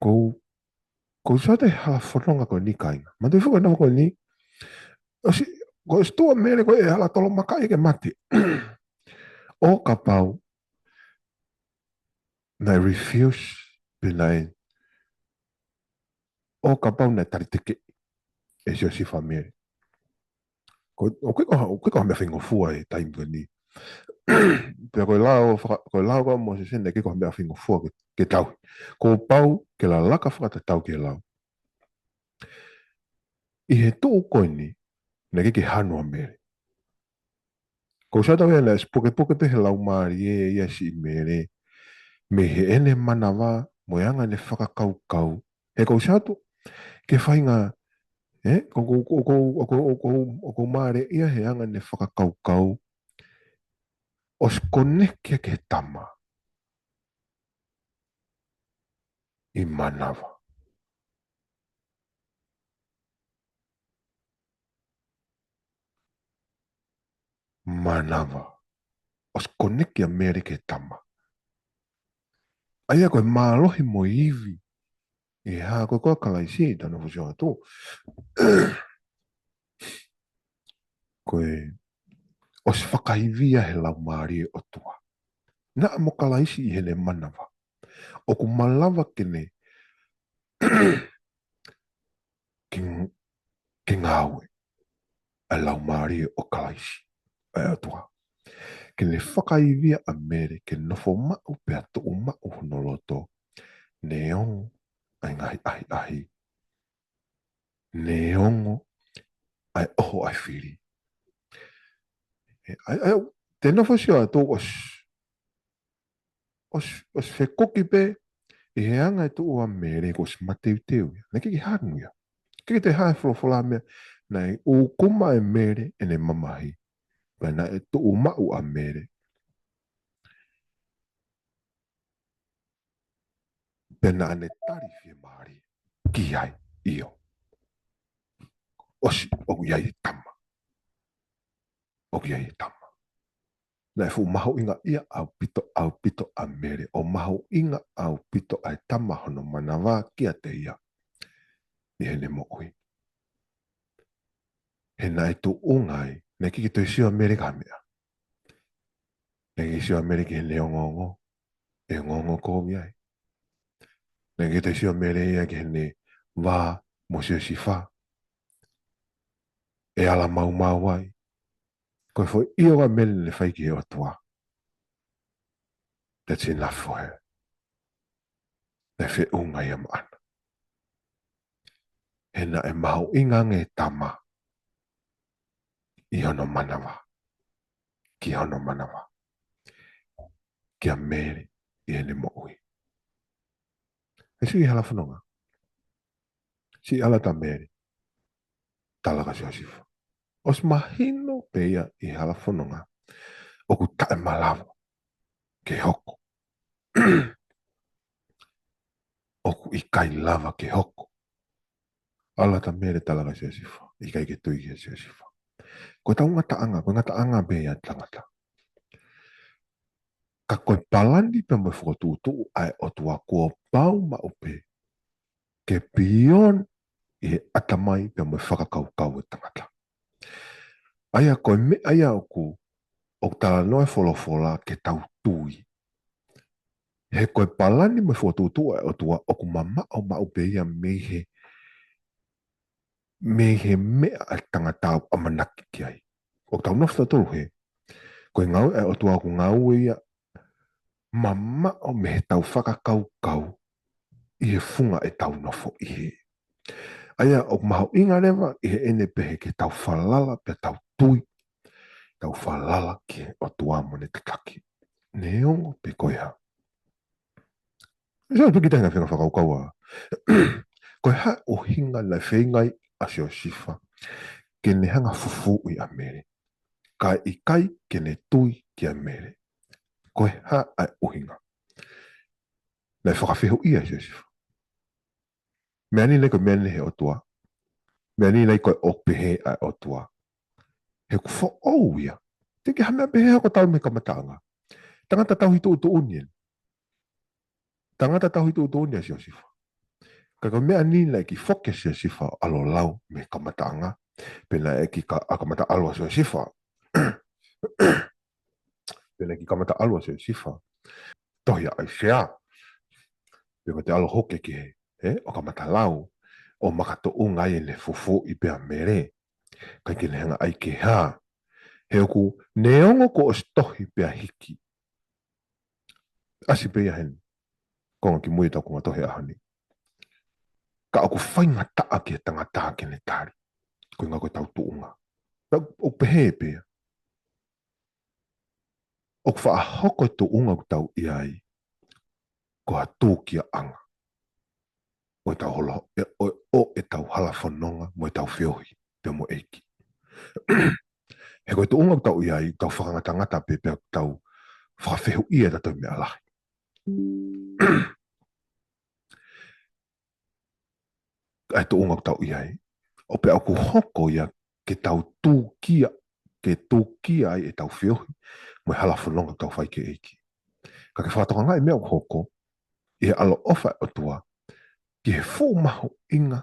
Ko, ko sata e hala fononga ko eni kāinga. Mātuʻa foki ʻena ko eni. ʻOsi, ko e tuʻu ʻa Mele ko e hala tolomakaʻi ke mate. ʻO kapau, naʻe refuse, pe naʻe, ʻo kapau naʻe taliteke ʻe Siosefa Mele. Ko, ʻoku ʻikai ko ha, ʻoku ʻikai ko ha meʻa faingofua he taimi ko eni. Pea ko e lao, faka-, ko e lao ko ē ʻa Mōsese naʻe ʻikai ko ha meʻa faingofua ke, ke tauhi. Kuo pau ke lalaka fakatatau ki he lao. ʻI he tuʻu ko eni, naʻe ʻikai ke hanu ʻa Mele. Ko sata ia naʻe ʻosi pukepuke pē he laumālie ia ʻa siʻi Mele. Mei heʻene manava, mo e anga ʻene fakakaukau. He ko sata, ke fainga, ē, ko, ko mālie ia he anga ʻene fakakaukau. ʻOsi koneki ia ki he tama. ʻI manava. Manava. ʻOsi koneki ʻa Mele ki he tama. ʻA ia ko e mālohi mo e ivi. ʻE hā ko e ko Kalaisi ʻi tana fusi atu. Ko e ʻosi fakaivia he laumālie ʻo e ʻOtua. Naʻa mo Kalaisi ʻi heʻene manava. ʻOku malava ke ne, ke, ke ngāue ʻa e laumālie ʻo Kalaisi, ʻa e ʻOtua. Ke ne fakaivia ʻa Mele, ke nofo maʻu pea tuʻu maʻu hono loto, neongo ʻa e ngaahi ʻahiʻahi. Neongo ʻa e ʻoho ʻa e fili. ʻE, ʻa e, ʻa e, te nofo sio atu ʻosi, ʻosi, ʻosi fekuki pē ʻi he anga e tuʻu ʻa Mele kuo ʻosi mateuteu ia. Naʻe ʻikai ke hanu ia. ʻIkai ke toe hā e folofola meʻa, naʻe ʻūkuma ʻe Mele ʻene mamahi. Pea naʻe tuʻu maʻu ʻa Mele. Pea naʻa ne tali fiemālie ki ai, ʻio. ʻOsi, ʻoku ʻi ai e tama. ʻOku ʻi ai e tama. Naʻe fuʻu mahuʻinga ia ʻaupito, ʻaupito ʻa Mele, ʻo mahuʻinga ʻaupito ʻa e tama hono manava kiate ia ʻi heʻene moʻui. He naʻe tuʻunga ai, naʻe ʻikai ke toe sio ʻa Mele ki ha meʻa. Naʻe ʻikai sio ʻa Mele ki heʻene ongoongo, ʻe ongoongo kovi ai. Naʻe ʻikai toe sio ʻa Mele ia ki heʻene vā mo Siosefa. ʻE ala maumau ai. Ko e foʻi ʻio ʻa Mele naʻe fai ki he ʻOtua. That's enough for her. Naʻe feʻunga ia maʻana. He naʻe mahuʻinga ange e tama ʻi hono manava. Ki hono manava. Kia Mele ʻi heʻene moʻui. ʻE siʻi hala fononga. Siʻi ʻAlata Mele. Tala kia Siosefa. ʻOsi mahino pē ia ʻi he hala fononga. ʻOku taʻemalava ke hoko. ʻOku ʻikai lava ke hoko. ʻAlata Mele tala kia Siosefa. ʻIkai ke tui kia Siosefa. Ko e tau ngataʻanga, ko e ngataʻanga pē ia tangata. Ka ko e palani pea mo e fokotuʻutuʻu ʻa e ʻOtua kuo pau maʻu pē ke beyond ʻi he ʻatamai pea mo e fakakaukau e tangata. ʻA ia ko e meʻa ia ʻoku, ʻoku talanoa e folofola ke tau tui. He ko e palani mo e fokotuʻutuʻu ʻa e ʻOtua ʻoku mamaʻo maʻu pē ia mei he, mei he meʻa ʻa e tangata ʻoku ʻamanaki ki ai. ʻOku tau nofo tautolu he, ko e ngāue ʻa e ʻOtua ʻoku ngāue ia mamaʻo mei he tau fakakaukau ʻi he funga e tau nofo ʻi he. ʻA ia ʻoku mahuʻinga leva ʻi heʻene pehē ke tau falala pea tau tui. Tau falala ki he ʻOtua mo ʻene tataki. Neongo pe ko e hā. Sio pē ki he taha e ngaahi feinga fakakaukau ʻa. Ko e hā ʻuhinga naʻe feinga ai ʻa Siosefa ke ne hanga fufuuʻi ʻa Mele. Kae ʻikai ke ne tui kia Mele. Ko e hā ʻa e ʻuhinga. Naʻe fakafehuʻia ʻa Siosefa. Meʻa ni naʻe ko e meʻa ni he ʻOtua. Meʻa ni naʻe ko e ʻoku pehē ʻa e ʻOtua. He ʻoku foʻou ia. Teʻeki ha meʻa pehē hoko talu mei he kamataʻanga. Tangata tauhi tuʻutuʻuni eni. Tangata tauhi tuʻutuʻuni ʻa Siosefa. Ka ko e meʻa ni naʻe kiʻi foki ʻa Siosefa ʻo ʻalu ʻo lau mei he kamataʻanga, pea naʻe kiʻi ka-, ʻa kamata ʻalu ʻa Siosefa. Pea naʻe kiʻi kamata ʻalu ʻa Siosefa. Tohi ʻa ʻAisea. Pea ko ʻete ʻalu hoko ki he, ē, ʻo kamata lau, ʻo makatuʻunga ai ʻene fufuuʻi pē ʻa Mele. ʻIkai ke ne hanga ʻai ke hā. He ʻoku, neongo kuo ʻosi tohi pea hiki. ʻAsi pē ia heni. Konga kimui ʻetau konga tohi ʻaho ni. Ka ʻoku faingataʻa ki he tangata ke ne tali. Ko e ʻuhinga ko ʻetau tuʻunga. Tau, ʻoku pehē pē ia. ʻOku faʻa hoko e tuʻunga ʻoku tau ʻi ai, ko ha tūkiaʻanga ʻo ʻetau holo, ē, ʻo, ʻo ʻetau hala fononga, mo ʻetau feohi, pea mo e ʻEiki. He ko e tuʻunga ʻoku tau ʻi ai, tau fakangatangata pē, pea tau fakafehuʻia ʻe tautolu e meʻa lahi. ʻA e tuʻunga ʻoku tau ʻi ai. ʻO pea ʻoku hoko ia ke tau tūkia, ke tūkia ai ʻetau feohi, mo e hala fononga ʻoku tau fai ki he ʻEiki. Ka ke fakatokangaʻi e meʻa ʻoku hoko, ʻi he ʻaloʻofa ʻa e ʻOtua, ki he fuʻu mahuʻinga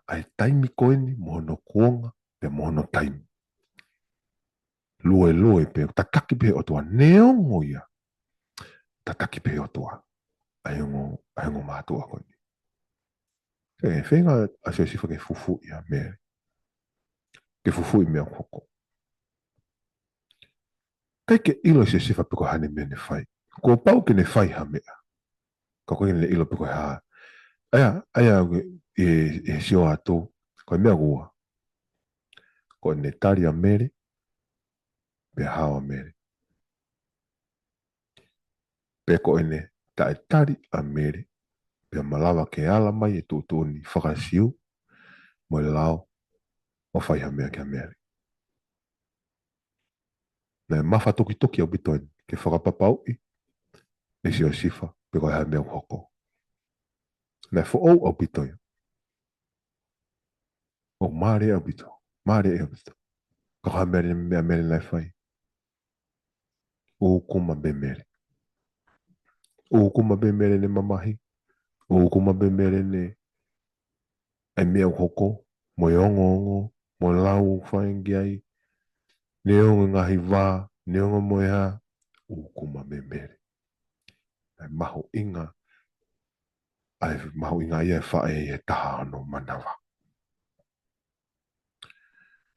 ʻa e taimi ko eni mo hono kuonga, pea mo hono taimi. Luelue pē, tataki pē ʻe he ʻOtua, neongo ia, tataki pē ʻe he ʻOtua ʻa e ongo, ʻa e ongo mātuʻa ko eni. Ē, feinga ʻa Siosefa ke fufuuʻi ʻa Mele. Ke fufuuʻi e meʻa ʻoku hoko. ʻIkai ke ʻilo ʻe Siosefa pe ko e hā e meʻa ne fai. Kuo pau ke ne fai ha meʻa. Ka ʻoku ʻikai ke ne ʻilo pe ko e hā. ʻA ia, ʻa ia, ʻe, ʻe sio atu, ko e meʻa ʻoku ua. Ko ʻene tali ʻa Mele, pea hao ʻa Mele. Pe ko ʻene taʻetali ʻa Mele, pea malava ke ala mai e tuʻutuʻuni faka-Siu, mo e lao, ʻo fai ha meʻa kia Mele. Naʻe mafatukituki ʻaupito eni, ke fakapapauʻi ʻe Siosefa, pe ko e hā e meʻa ʻoku hoko. Naʻe foʻou ʻaupito ia. ʻO mālie ʻaupito, mālie ʻaupito. Ka ko e hā e meʻa, meʻa Mele naʻe fai. ʻUkuma pē Mele. ʻUkuma pē Mele ʻene mamahi. ʻUkuma pē Mele ʻene, e meʻa ʻoku hoko, mo e ongoongo, mo e lau ʻoku fai ki ai. Neongo e ngaahi vā, neongo mo e hā, ʻukuma pē Mele. ʻA e mahuʻinga, ʻa e mahuʻinga ia ʻe faʻē ʻe he taha hono manava.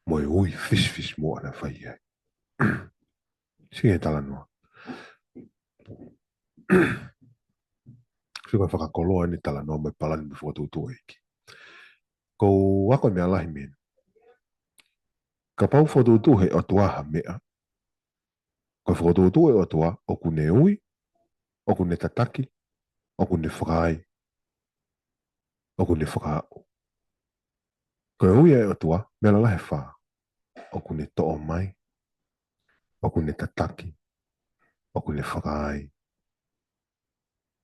Mo e ui fisifisimuʻa naʻe fai ai. Siʻi talanoa. Siʻi ko e fakakoloa eni talanoa mo e palani mo e fokotuʻutuʻu ʻa e ʻEiki. Ko e ako e meʻa lahi mei heni. Kapau fokotuʻutuʻu ʻe he ʻOtua ha meʻa. Ko e fokotuʻutuʻu ʻe he ʻOtua, ʻoku ne ui, ʻoku ne tataki, ʻoku ne fakaai, ʻoku ne fakaaʻu. Ko e ui ʻa e ʻOtua, meʻa lalahi ʻe fā. ʻOku ne toʻo mai, ʻoku ne tataki, ʻoku ne fakaai,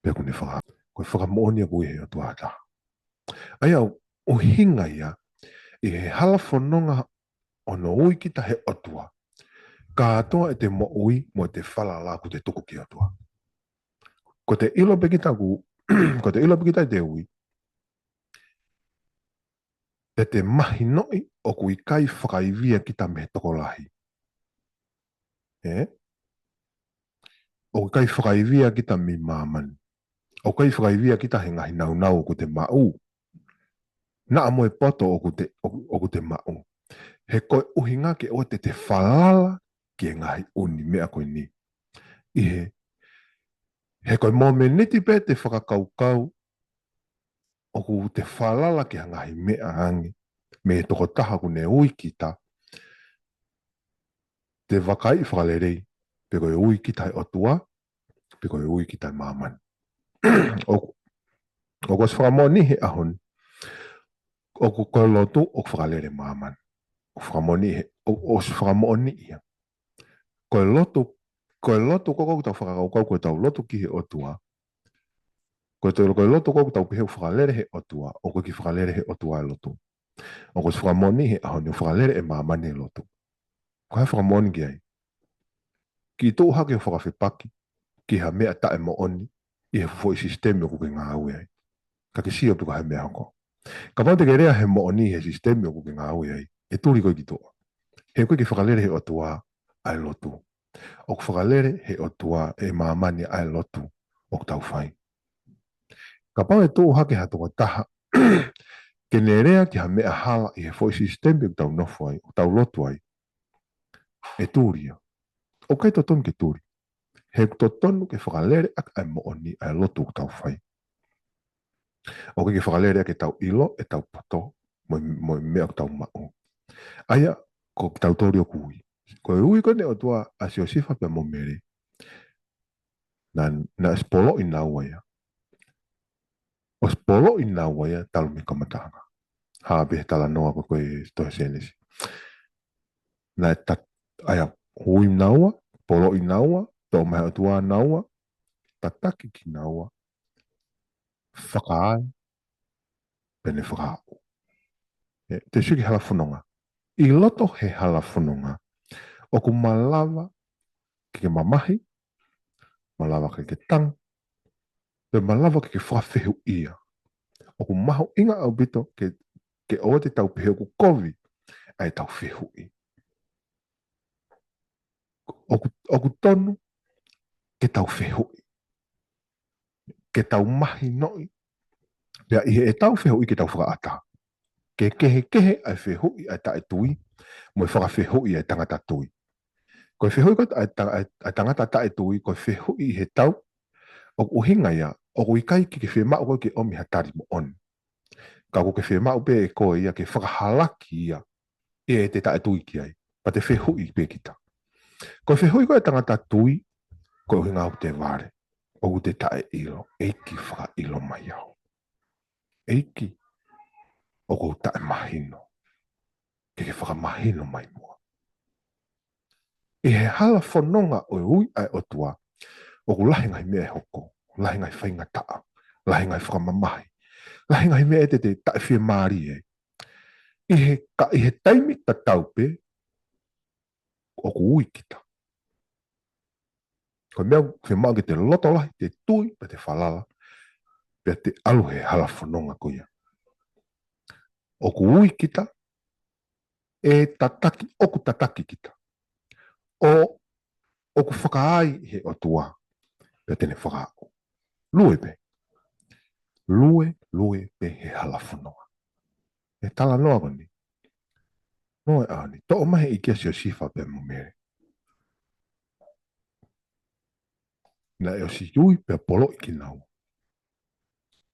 pea ʻoku ne fakaaʻu. Ko e fakamoʻoni ʻoku ui ʻe he ʻOtua ha taha. ʻA ia ʻoku ʻuhinga ia, ʻi he hala fononga ʻo hono ui kita ʻe he ʻOtua. Kātoa ʻete moʻui mo ʻete falala ʻoku te tuku ki he ʻOtua. Ko ʻete ʻilo pē kita ʻoku, ko ʻete ʻilo pē kita ʻete ui. ʻEte mahinoʻi ʻoku ʻikai fakaivia kita mei he tokolahi. Ē? ʻOku ʻikai fakaivia kita mei māmani. ʻOku ʻikai fakaivia kita he ngaahi nāunau ʻoku te maʻu. Naʻa mo e poto ʻoku te, ʻoku, ʻoku te maʻu. He ko e ʻuhinga ke ʻoua te te falala ki he ngaahi ʻū meʻa ko eni. ʻI he, he ko e mōmeniti pē te fakakaukau ʻoku te falala ki ha ngaahi meʻa ange mei he tokotaha ʻoku ne ui kita, te vakaiʻi fakalelei, pe ko e ui kita ʻe he ʻOtua, pe ko e ui kita ʻe māmani. ʻOku, ʻoku ʻosi fakamoʻoni he ʻaho ni, ʻoku ko e lotu, ʻoku fakalele māmani. ʻOku fakamoʻoni he, ʻo, ʻosi fakamoʻoni ia. Ko e lotu, ko e lotu ko ē ʻoku tau fakakaukau, ko ʻetau lotu ki he ʻOtua. Ko e tau, ko e lotu ko ē ʻoku tau pehē ʻoku fakalele he ʻOtua, ʻoku ʻikai fakalele he ʻOtua e lotu. ʻOku ʻosi fakamoʻoni he ʻaho ni ʻoku fakalele ʻe māmani e lotu. Ko e hā e fakamoʻoni ki ai? Kiʻi tuʻu hake ʻo fakafepaki ki ha meʻa taʻemoʻoni ʻi he foʻi sisitemi ʻoku ke ngāue ai. Ka ke sio pē ko e hā e meʻa ʻe hoko. Kapau te ke lea he moʻoni he sisitemi ʻoku ke ngāue ai, ʻe tuli koe ki tuʻa. He ʻoku ʻikai ke fakalele he ʻOtua ʻa e lotu. ʻOku fakalele he ʻOtua ʻe māmani ʻa e lotu ʻoku tau fai. Kapau ʻe tuʻu hake ha tokotaha ke ne lea ki ha meʻa hala ʻi he foʻi sisitemi ʻoku tau nofo ai, ʻoku tau lotu ai, ʻe tuli ia. ʻOku ʻikai totonu ke tuli. He ʻoku totonu ke fakalele ʻaki ʻa e moʻoni ʻa e lotu ʻoku tau fai. ʻOku ʻikai ke fakalele ʻaki ʻetau ʻilo, ʻetau poto, mo e, mo e meʻa ʻoku tau maʻu. ʻA ia, ko kitautolu ʻoku ui. Ko e ui ko eni ʻa e ʻOtua ʻa Siosifa pea mo Mele. Naʻe, naʻe ʻosi poloʻi naua ia. ʻOsi poloʻi naua ia talu mei he kamataʻanga. Hā pē he talanoa ko ē ʻi he tohi Sēnesi. Naʻe tat-, ʻa ia, ui naua, poloʻi naua, toʻo mai ʻe he ʻOtua naua, tataki kinaua, fakaai, pea ne fakaaʻu. ʻE, te sio ki he hala fononga. ʻI loto he hala fononga, ʻoku malava ke ke mamahi, malava ke ke tangi, pea malava ke ke fakafehuʻia. ʻOku mahuʻinga ʻaupito ke, ke ʻoua te tau pehē ʻoku kovi ʻa ʻetau fehuʻi. ʻOku, ʻoku tonu ke tau fehuʻi. Ke tau mahinoʻi. Pea ʻi heʻetau fehuʻi ke tau fakaʻatā. Ke kehekehe ʻa e fehuʻi ʻa e taʻetui, mo e fakafehuʻi ʻa e tangata tui. Ko e fehuʻi ko ē ʻa e ta-, ʻa e, ʻa e tangata taʻetui, ko e fehuʻi ʻi he tau, ʻoku ʻuhinga ia, ʻoku ʻikai ke ke fiemaʻu koe ke ʻomi ha tali moʻoni. Ka ʻoku ke fiemaʻu pē ʻe koe ia ke fakahalaki ia, ʻe te taʻetui ki ai, pea te fehuʻi pē kita. Ko e fehuʻi ko ē ʻa e tangata tui, ko e ʻuhinga ʻoku te vale, ʻoku te taʻeʻilo, ʻEiki fakaʻilo mai au. ʻEiki, ʻoku ou taʻemahino, ke ke fakamahino mai muʻa. ʻI he hala fononga ʻo e ui ʻa e ʻOtua, ʻoku lahi ngaahi meʻa ʻe hoko, lahi ngaahi faingataʻa, lahi ngaahi fakamamahi, lahi ngaahi meʻa ʻe te, te taʻefiemālie ai. ʻI he, ka ʻi he taimi tatau pē, ʻoku ui kita. Ko e meʻa ʻoku fiemaʻu ke te loto lahi, te tui, pea te falala, pea te ʻalu he hala fononga ko ia. ʻOku ui kita, ʻe tataki, ʻoku tataki kita. ʻO, ʻoku fakaai he ʻOtua, pea te ne fakaaʻu. Lue pē. Lue, lue pē he hala fononga. ʻE talanoa ko eni. Noa ʻa eni. Toʻo mai ʻe he ʻEiki ʻa Siosifa pea mo Mele. Naʻe ʻosi ui pea poloʻi kinaua.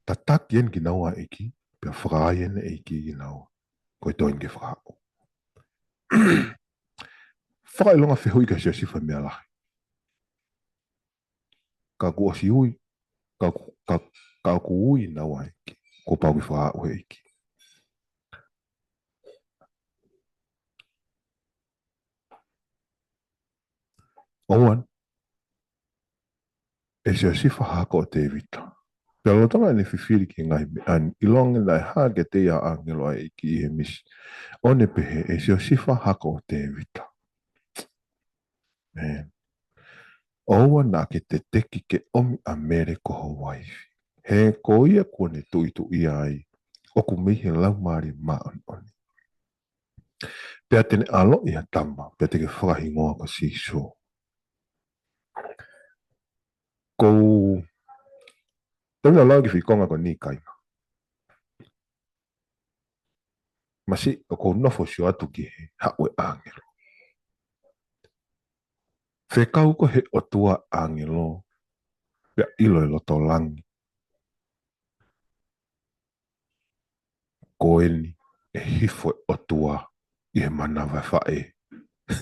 Tataki eni kinaua ʻEiki, pea fakaai eni ʻEiki kinaua. Ko e toe eni ke fakaaʻu. Fakaʻilonga fehuʻi kia Siosifa meʻa lahi. Ka kuo ʻosi ui, ka, ka, ka kuo ui naua ʻEiki, kuo pau ke fakaaʻu he ʻEiki. ʻOua, ʻe Siosifa hako ʻo Tēvita. Pea lolotonga ʻene fifili ki he ngaahi meʻa ni, ʻilonga naʻe hā kiate ia ʻa e ʻāngelo ʻa e ʻEiki ʻi he misi, ʻo ne pehē, ʻe Siosifa hako ʻo Tēvita. ʻE, ʻoua naʻa ke teteki ke ʻomi ʻa Mele ko ho uaifi. He ko ia kuo ne tuʻituʻia ai, ʻoku mei he Laumālie Māʻoniʻoni. Pea te ne ʻaloʻi ha tama, pea te ke fakahingoa ko Sīsū. Ko u, te u lau ki he foʻi konga ko eni kāinga. Masiʻi ʻoku ou nofo ʻo sio atu ki he haʻu e ʻāngelo. Fekau ko ē he ʻOtua ʻāngelo, pea ʻilo e loto langi. Ko eni ʻe hifo e ʻOtua ʻi he manava e faʻē.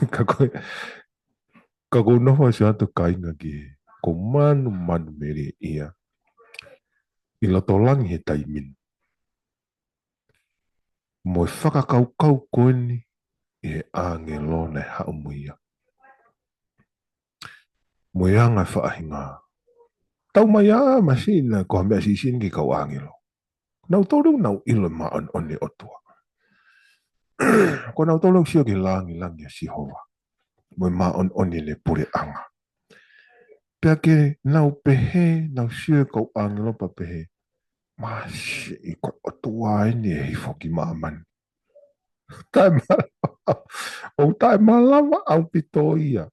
Ka ko e, ka ʻoku ou nofo ʻo sio atu kāinga ki he, ko e manu, manu melie ia. ʻI loto langi he taimi ni. Mo e fakakaukau ko eni ʻi he ʻāngelo naʻe haʻu mo ia. Mo e anga e faʻahinga. Tau mai ā, masiʻi naʻe ko ha meʻa siʻisiʻi eni ki he kau ʻāngelo. Nautolu nau ʻilo e māʻoniʻoni ʻo e ʻOtua. Ko nautolu ʻoku sio ki he langilangi ʻa Sihova. Mo e māʻoniʻoni ʻene puleʻanga. Pea ke nau pehē, nau sio e kau ʻāngelo pea pehē. Masiʻi, ko e ʻOtua eni ʻe hifo ki māmani. Taʻemalava, ʻoku taʻemalava ʻaupito ia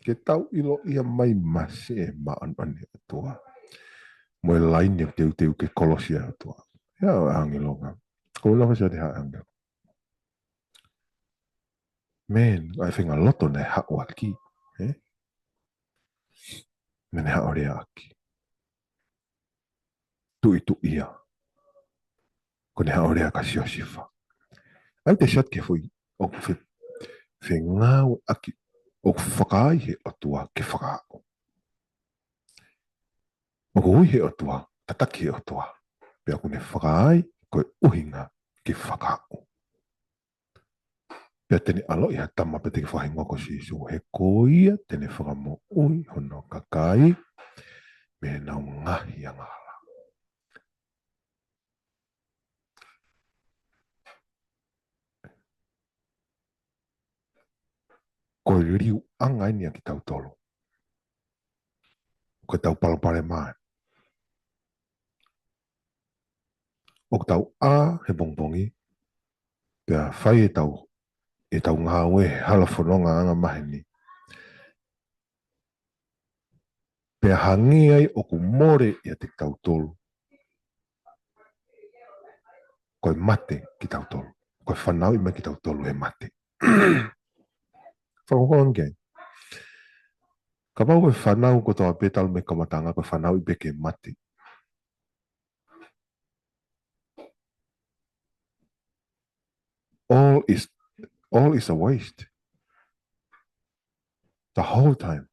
ke tau ʻiloʻi mai masiʻi e māʻoniʻoni ʻo e ʻOtua mo e laine teuteu ke kolosi ai e ʻOtua. Ia ʻo e ʻāngelo nga. Ko e lava sia te ha ʻāngelo. Man, ʻa e fenga loto ne haʻu ʻaki, ē? Naʻa ne haʻu lea ʻaki. Tuʻituʻia. Ko ʻene haʻu lea kia Siosifa. ʻAi te siat ke fui, ʻoku fe-, fengāueʻaki, ʻoku fakaai he ʻOtua ke fakaaʻu. ʻOku ui he ʻOtua, tataki he ʻOtua. Pea ʻoku ne fakaai, ko e ʻuhinga ke fakaaʻu. Pea te ne ʻaloʻi ha tama pea te ke fakahingoa ko Sīsū. He ko ia te ne fakamoʻui hono kakai mei heʻenau ngaahi angahala. Ko e liliuʻanga eni ʻa kitautolu. Ko ʻetau palopalema ē. ʻOku tau ʻā he pongipongi, pea fai ʻetau, ʻetau ngāue he hala fononga anga maheni. Pea hangē ai ʻoku mole ʻiate kitautolu ko e mate kitautolu. Ko e fanauʻi mai kitautolu he mate. Fakaongo ki ai. Kapau ko e fanauʻi kotoa pē talu mei he kamataʻanga, ko e fanauʻi pē ke mate. All is, all is a waste. The whole time.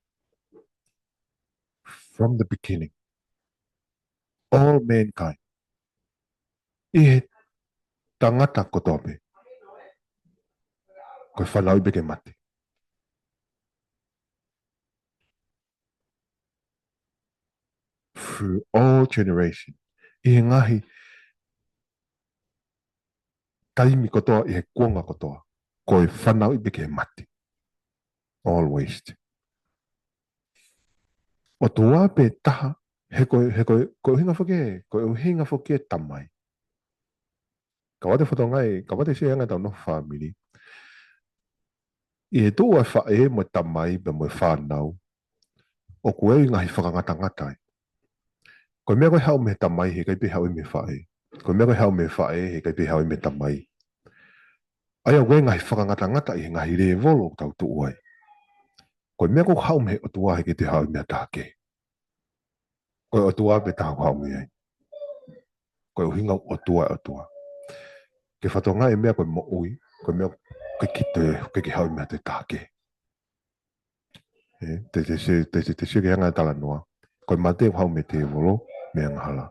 From the beginning. All mankind. ʻI he tangata kotoa pē. Ko e fanauʻi pē ke mate. Through all generation. ʻI he ngaahi taimi kotoa, ʻi he kuonga kotoa. Ko e fanauʻi pē ke mate. All waste. ʻOtua pē taha, he ko e, he ko e, ko e ʻuhinga foki ē, ko e ʻuhinga foki ē tamai. Ka ʻoua te fotonga ē, ka ʻoua te sio ange ʻetau nofo fāmili. ʻI he tuʻu ʻa e faʻē mo e tamai pea mo e fānau, ʻoku ʻi ai e ngaahi fakangatangata ai. Ko e meʻa ko ē haʻu mei he tamai, heʻikai pē haʻu ia mei he faʻē. Ko e meʻa ko ē haʻu mei he faʻē, heʻikai pē haʻu ia mei he tamai. ʻA ia ʻoku ʻi ai e ngaahi fakangatangata ʻi he ngaahi lēvolo ʻoku tau tuʻu ai. Ko e meʻa ʻoku haʻu mei he ʻOtua heʻikai te haʻu ia mei ha taha kehe. Ko e ʻOtua pē taha ʻoku haʻu mei ai. Ko e ʻuhinga ʻo e ʻOtua, ʻOtua. Ke fatonga e meʻa ko e moʻui, ko e meʻa ʻoku ʻikai ke, ʻikai ke haʻu ia mei ha taha kehe. Ē, te, te sio, te, te, te sio ki he anga e talanoa. Ko e mate ʻoku haʻu mei he tēvolo, mei he angahala.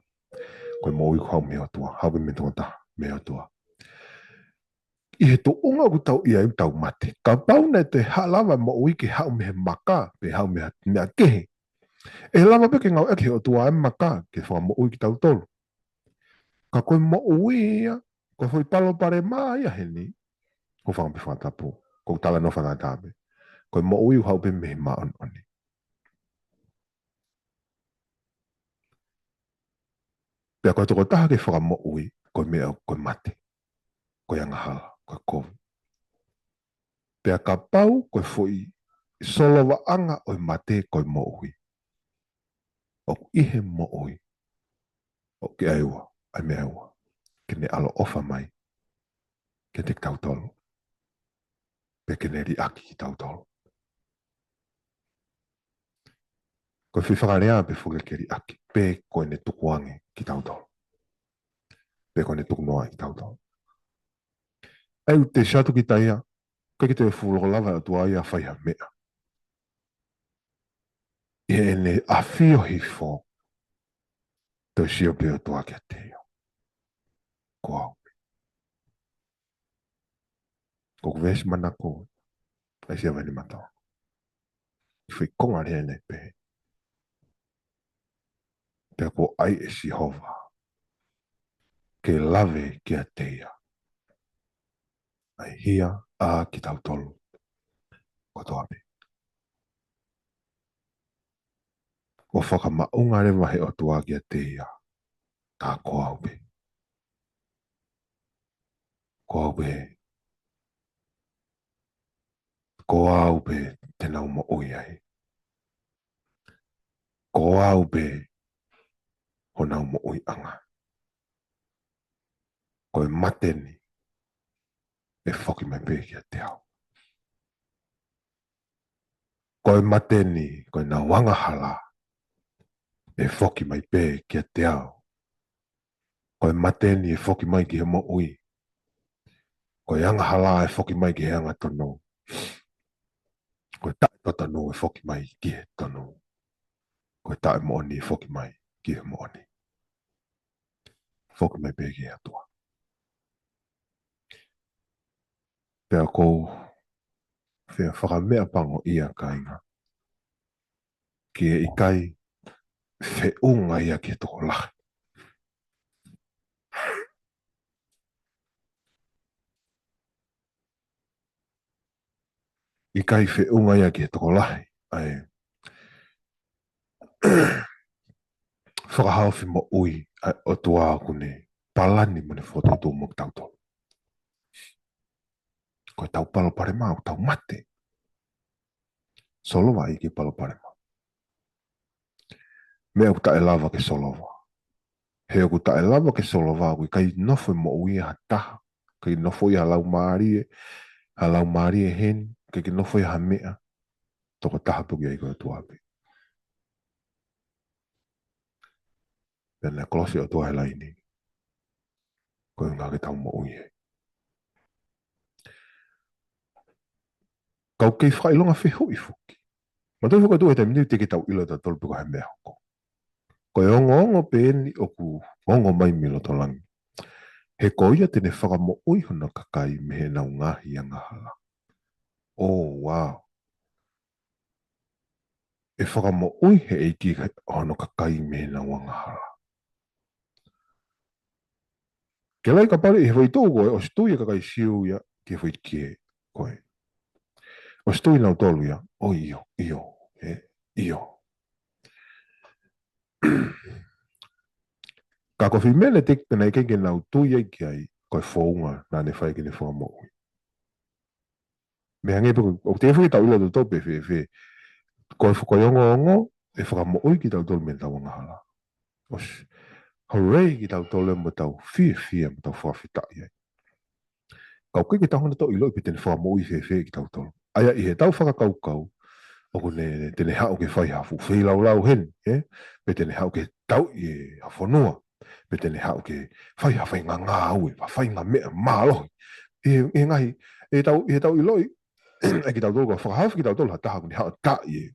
Ko e moʻui ʻoku haʻu mei he ʻOtua, haʻu mei he tokotaha, mei he ʻOtua. ʻI he tuʻunga ʻoku tau ʻi ai ʻoku tau mate. Kapau naʻe toe haʻu leva e moʻui ke haʻu mei he maka, pe haʻu mei ha meʻa kehe. ʻE lava pē ke ngāueʻaki he ʻOtua e maka, ke fakamoʻui kitautolu. Ka ko e moʻui ia, ko e foʻi palopalema ia heni, ko e fanga pē fakatapu, ko e talanoa fakatātā pē. Ko e moʻui ʻoku haʻu pē mei he māʻoniʻoni. Pea ko e tokotaha ke fakamoʻui, ko e meʻa ko e mate, ko e angahala, ko e kovi. Pea kapau ko e foʻi solovaʻanga ʻo e mate ko e moʻui. ʻOku ʻi he moʻui. ʻOku ʻi ai ʻa e ua, ʻa e meʻa ʻe ua. Ke ne ʻaloʻofa mai. Kiate kitautolu. Pe ke ne liʻaki kitautolu. Ko e foʻi fakalea pē foki ke liʻaki. Pe ko ʻene tukuange kitautolu. Pe ko ʻene tukunoaʻi kitautolu. ʻA ia ʻoku te siatu kita ia, ʻikai ke te fuʻu loko lava e ʻOtua ia ʻo fai ha meʻa. ʻI heʻene ʻafio hifo, toe sio pē ʻOtua kiate ia. Ko au. Ko ʻeku veesi manako, ʻAisea vahe nimangofulu. Foʻi konga lea eni pē. Pea kuo ʻai ʻe Sihova ke lave kiate ia ʻa e hia ʻa kitautolu kotoa pē. ʻO fakamaʻunga leva he ʻOtua kiate ia Ka ko au pē. Ko au pē. Ko au pē te nau moʻui ai. Ko au pē honau moʻuiʻanga. Ko e mate ni ʻe foki mai pē kiate au. Ko e mate ni, ko ʻenau angahala ʻe foki mai pē kiate au. Ko e mate ni ʻe foki mai ki he moʻui. Ko e angahala ʻe foki mai ki he angatonu. Ko e taʻetotonu ʻe foki mai ki he tonu. Ko e taʻemoʻoni ʻe foki mai ki he moʻoni. Foki mai pē ki he ʻOtua. Pea ʻoku ou fie fakameʻapangoʻia, kāinga, ke ʻikai feʻunga ia ki he tokolahi. ʻIkai feʻunga ia ki he tokolahi ʻa e fakahaofi moʻui ʻa e ʻOtua ʻoku ne palani mo ne fokotuʻutuʻu mo kitautolu. Ko ʻetau palopalema ʻoku tau mate. Solova ʻa e palopalema. Meʻa ʻoku taʻelava ke solova. He ʻoku taʻelava ke solova, ʻoku ʻikai nofo e moʻui ʻa ha taha. ʻIkai nofo ia ha laumālie, ha laumālie heni, ʻikai ke nofo ia ha meʻa. Tokotaha pē ʻoku ʻi ai ko e ʻOtua pē. Pea naʻe kolosi e ʻOtua he laine. Ko e ʻuhinga ke tau moʻui ai. Kau kei fakaʻilonga fehuʻi foki. Manatuʻi foki ʻOtua he taimi ni teʻeki ke tau ʻilo ʻe tautolu pe ko e hā e meʻa hoko. Ko e ongoongo pē eni ʻoku ongo mai mei loto langi. He ko ia te ne fakamoʻui hono kakai mei heʻenau ngaahi angahala. Oh, wow. ʻE fakamoʻui he ʻEiki hono kakai mei heʻenau angahala. Ke lai ka pale ʻi he foʻi tuʻu ko ē, ʻosi tui e kakai Siu ia ki he foʻi kie ko ē. ʻOsi tui nautolu ia, ʻo ʻio, ʻio, ē, ʻio. Ka ko e foʻi meʻa naʻe teʻeki ke nau tui ai ki ai, ko e founga naʻa ne fai ke ne fakamoʻui. Meʻa hangē pē ko, ʻoku teʻeki ke tau ʻilo ʻe tautolu pe fēfē. Ko e fo-, ko e ongoongo, ʻe fakamoʻui kitautolu mei heʻetau angahala. ʻOsi. Hooray kitautolu mo tau fiefia, mo tau fakafetaʻi ai. Ka ʻoku ʻikai ke tau hanga ʻo ʻiloʻi pe te ne fakamoʻui fēfē kitautolu. ʻA ia ʻi heʻetau fakakaukau, ʻoku ne, te ne haʻu ke fai ha fuʻu feilaulau heni, ē? Pe te ne haʻu ke tauʻi e ha fonua. Pe te ne haʻu ke fai ha faʻahinga ngāue, ha faʻahinga meʻa mālohi. ʻI he, ʻi he ngaahi, ʻi heʻetau, ʻi heʻetau ʻiloʻi, ʻe kitautolu ko e fakahaofi kitautolu ha taha ʻoku ne haʻu ʻo taaʻi e,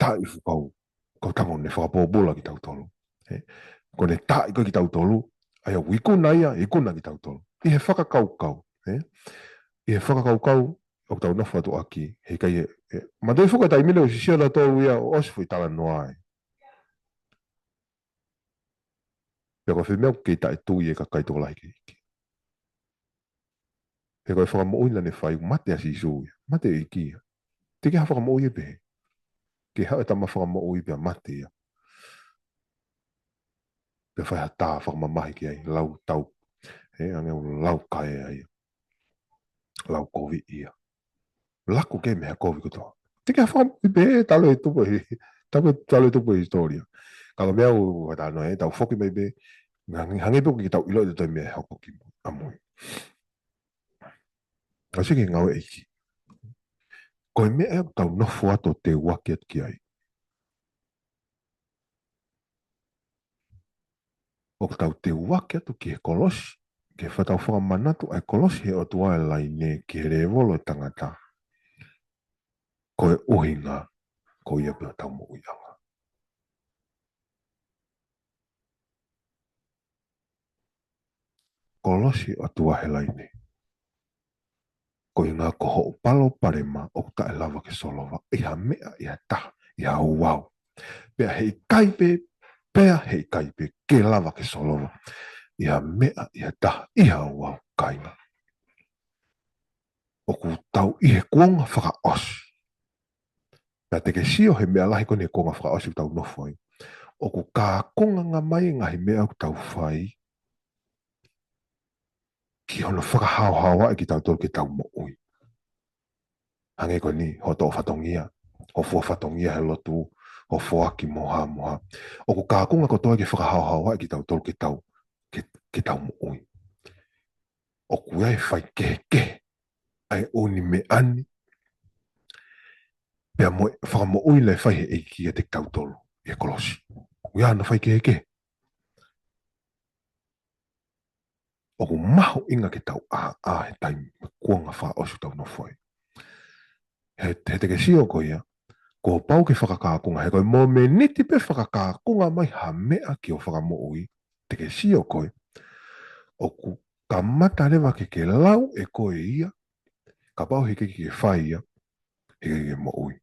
taaʻi e fuʻu kau, kau tango ne fakapōpula kitautolu. Ē? Ko ʻene taaʻi ko ē kitautolu, ʻa ia ʻoku ikuna ia, ikuna kitautolu. ʻI he fakakaukau, ē? ʻI he fakakaukau, ʻoku tau nofo atu ʻaki, heʻikai ē, ē. Manatuʻi foki e taimi ni ʻosi sio tautolu ia, ʻosi foʻi talanoa ē. Pea ko e foʻi meʻa ʻoku kei taʻetui e kakai tokolahi ki he ʻEiki. He ko e fakamoʻui naʻa ne fai, mate ʻa Sīsū ia, mate e ʻEiki ia. Teʻeki ha fakamoʻui ʻe pehē. Ke haʻu e tama fakamoʻui pea mate ia. Pea fai ha tā fakamamahi ki ai, lau tau. Ē, ʻa ē ʻoku lau kae ai. Lau kovi ia. Laku ke mei he kovi kotoa. Teʻeki ha fakamoʻui pē, talu e tupu ʻi, talu, talu e tupu ʻi he hisitōlia. Ka ko e meʻa ʻoku ou talanoa ē, tau foki mai pē, hangē, hangē pē ʻoku ʻikai ke tau ʻilo ʻe tautolu e meʻa ʻe hoko ki mui, ʻamui. Ka sio ki he ngāue ʻa e ʻEiki. Ko e meʻa ʻoku tau nofo atu ʻo teuaki atu ki ai. ʻOku tau teuaki atu ki he kolosi, ke fa-, tau fakamanatu ʻa e kolosi ʻa e ʻOtua ʻi he laine ki he lēvolo ʻo e tangata. Ko e ʻuhinga, ko ia pē hotau moʻuiʻanga. Kolosi ʻa e ʻOtua he laine. Ko e ʻuhinga ko hoʻo palopalema ʻoku taʻelava ke solova ʻi ha meʻa, ʻi ha taha, ʻi ha ouau. Pea heʻikai pē, pea heʻikai pē ke lava ke solova ʻi ha meʻa, ʻi ha taha, ʻi ha ouau, kāinga. ʻOku tau ʻi he kuonga fakaʻosi. Pea te ke sio he meʻa lahi ko eni he kuonga fakaʻosi ʻoku tau nofo ai. ʻoku kākunga ange mai e ngaahi meʻa ʻoku tau fai ki hono fakahaohaoaʻi kitautolu ke tau moʻui. Hangē ko eni, hoʻo toʻo fatongia, hoʻo fua fatongia he lotu, hoʻo foaki mo ha mo ha. ʻOku kākunga kotoa ke fakahaohaoaʻi kitautolu ke tau, ke, ke tau moʻui. ʻOku ʻi ai e faikehekehe ʻa e ʻū meʻa ni, pea mo e fakamoʻui naʻe fai he ʻEiki kiate kitautolu ʻi he kolosi. ʻOku ʻi ai hono faikehekehe. ʻOku mahuʻinga ke tau ʻāʻā he taimi mo e kuonga fakaʻosi ʻoku tau nofo ai. He, he te ke sio koe ia, kuo pau ke fakakākunga, he ko e momeniti pē fakakākunga mai ha meʻa ki hoʻo fakamoʻui, te ke sio koe, ʻoku kamata leva ke ke lau ʻe koe ia, kapau heʻikai ke ke fai ia, heʻikai ke ke moʻui.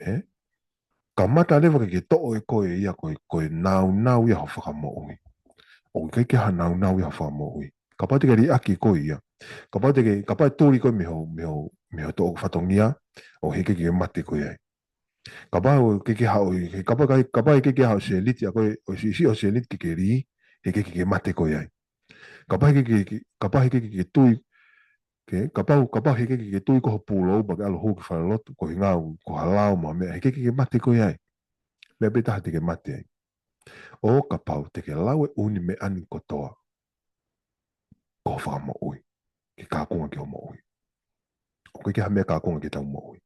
ʻE? Kamata leva ke ke toʻo ʻe koe ia ko e, ko e nāunau ia hoʻo fakamoʻui. ʻOku ʻikai ke ha nāunau ia hoʻo fakamoʻui. Kapau te ke liʻaki koe ia. Kapau te ke, kapau ʻe tuli koe mei hoʻo, mei hoʻo, mei hoʻo toʻo fatongia, ʻoku heʻikai ke ke mate koe ai. Kapau ʻoku ʻikai ke haʻu, kapau ʻikai, kapau ʻikai ke haʻu e seliti ʻa koe, ʻo siʻisiʻi hoʻo seliti ke ke lī, heʻikai ke ke mate koe ai. Kapau heʻikai ke, ke, kapau heʻikai ke ke tui, ke, kapau, kapau heʻikai ke ke tui ko hoʻo pūlou pea ke ʻalu hū ki falelotu, ko e ʻuhinga ko ha lao mo ha meʻa, heʻikai ke ke mate koe ai. Meʻa pē taha te ke mate ai. ʻO kapau te ke lau e ʻū meʻa ni kotoa, ko hoʻo fakamoʻui, ke kākunga ki hoʻo moʻui. ʻOku ʻikai ke ha meʻa kākunga ke tau moʻui.